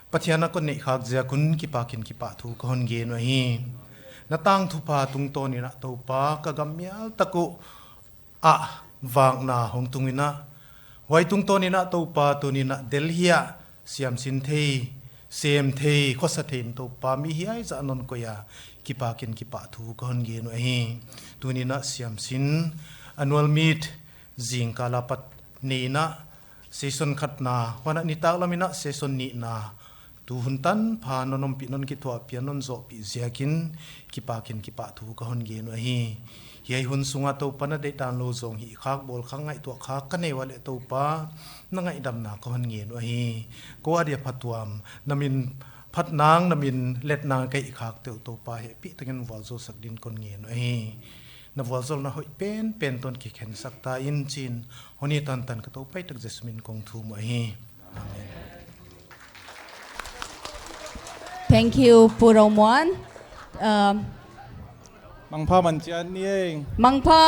Pathian na kon neih khak ziak un kipak in kipahthu ka hon gen uh ahi. Na tangthupha tungtawn in ah Toupa, ka gam mial tak uh ah vakna hong tung in ah, huai tungtawn in ah Toupa, tuni'n ah Delhi ah siamsin thei, sem thei, khosa thei in Toupa, mi hiai zah non koih a, kipak in kipahthu ka hon gen uh ahi. Tuni'n ah siamsin annual meet zingkal apat neihna, session khatna, huan ah nitaklam in ah session nihna, tu hun tanpha non ompih, non kithuahpih a, non zohpih ziakin kipak in kipahthu ka hon gen uh ahi. Hiai hun sung ah Toupa, na deihdan lou zong hih khak, bawl khak, ngaihtuah khak ka nei ua leh Toupa, na ngaihdamna ka hon ngen uh ahi. Kou adia phatuam, na min phatna, na min letna ka hih khakte uh Toupa, hehpihtakin vualzawlsak din kon ngen uh ahi. Na vualzawlna hoih penpen toh kikhensak ta in chi'n, hon it tantan ka Toupa tak Jesu min kong thum uh ahi. Amen. Thank you, Pu Romuan. Um, Mangpha man chiat ni ei. Mangpha.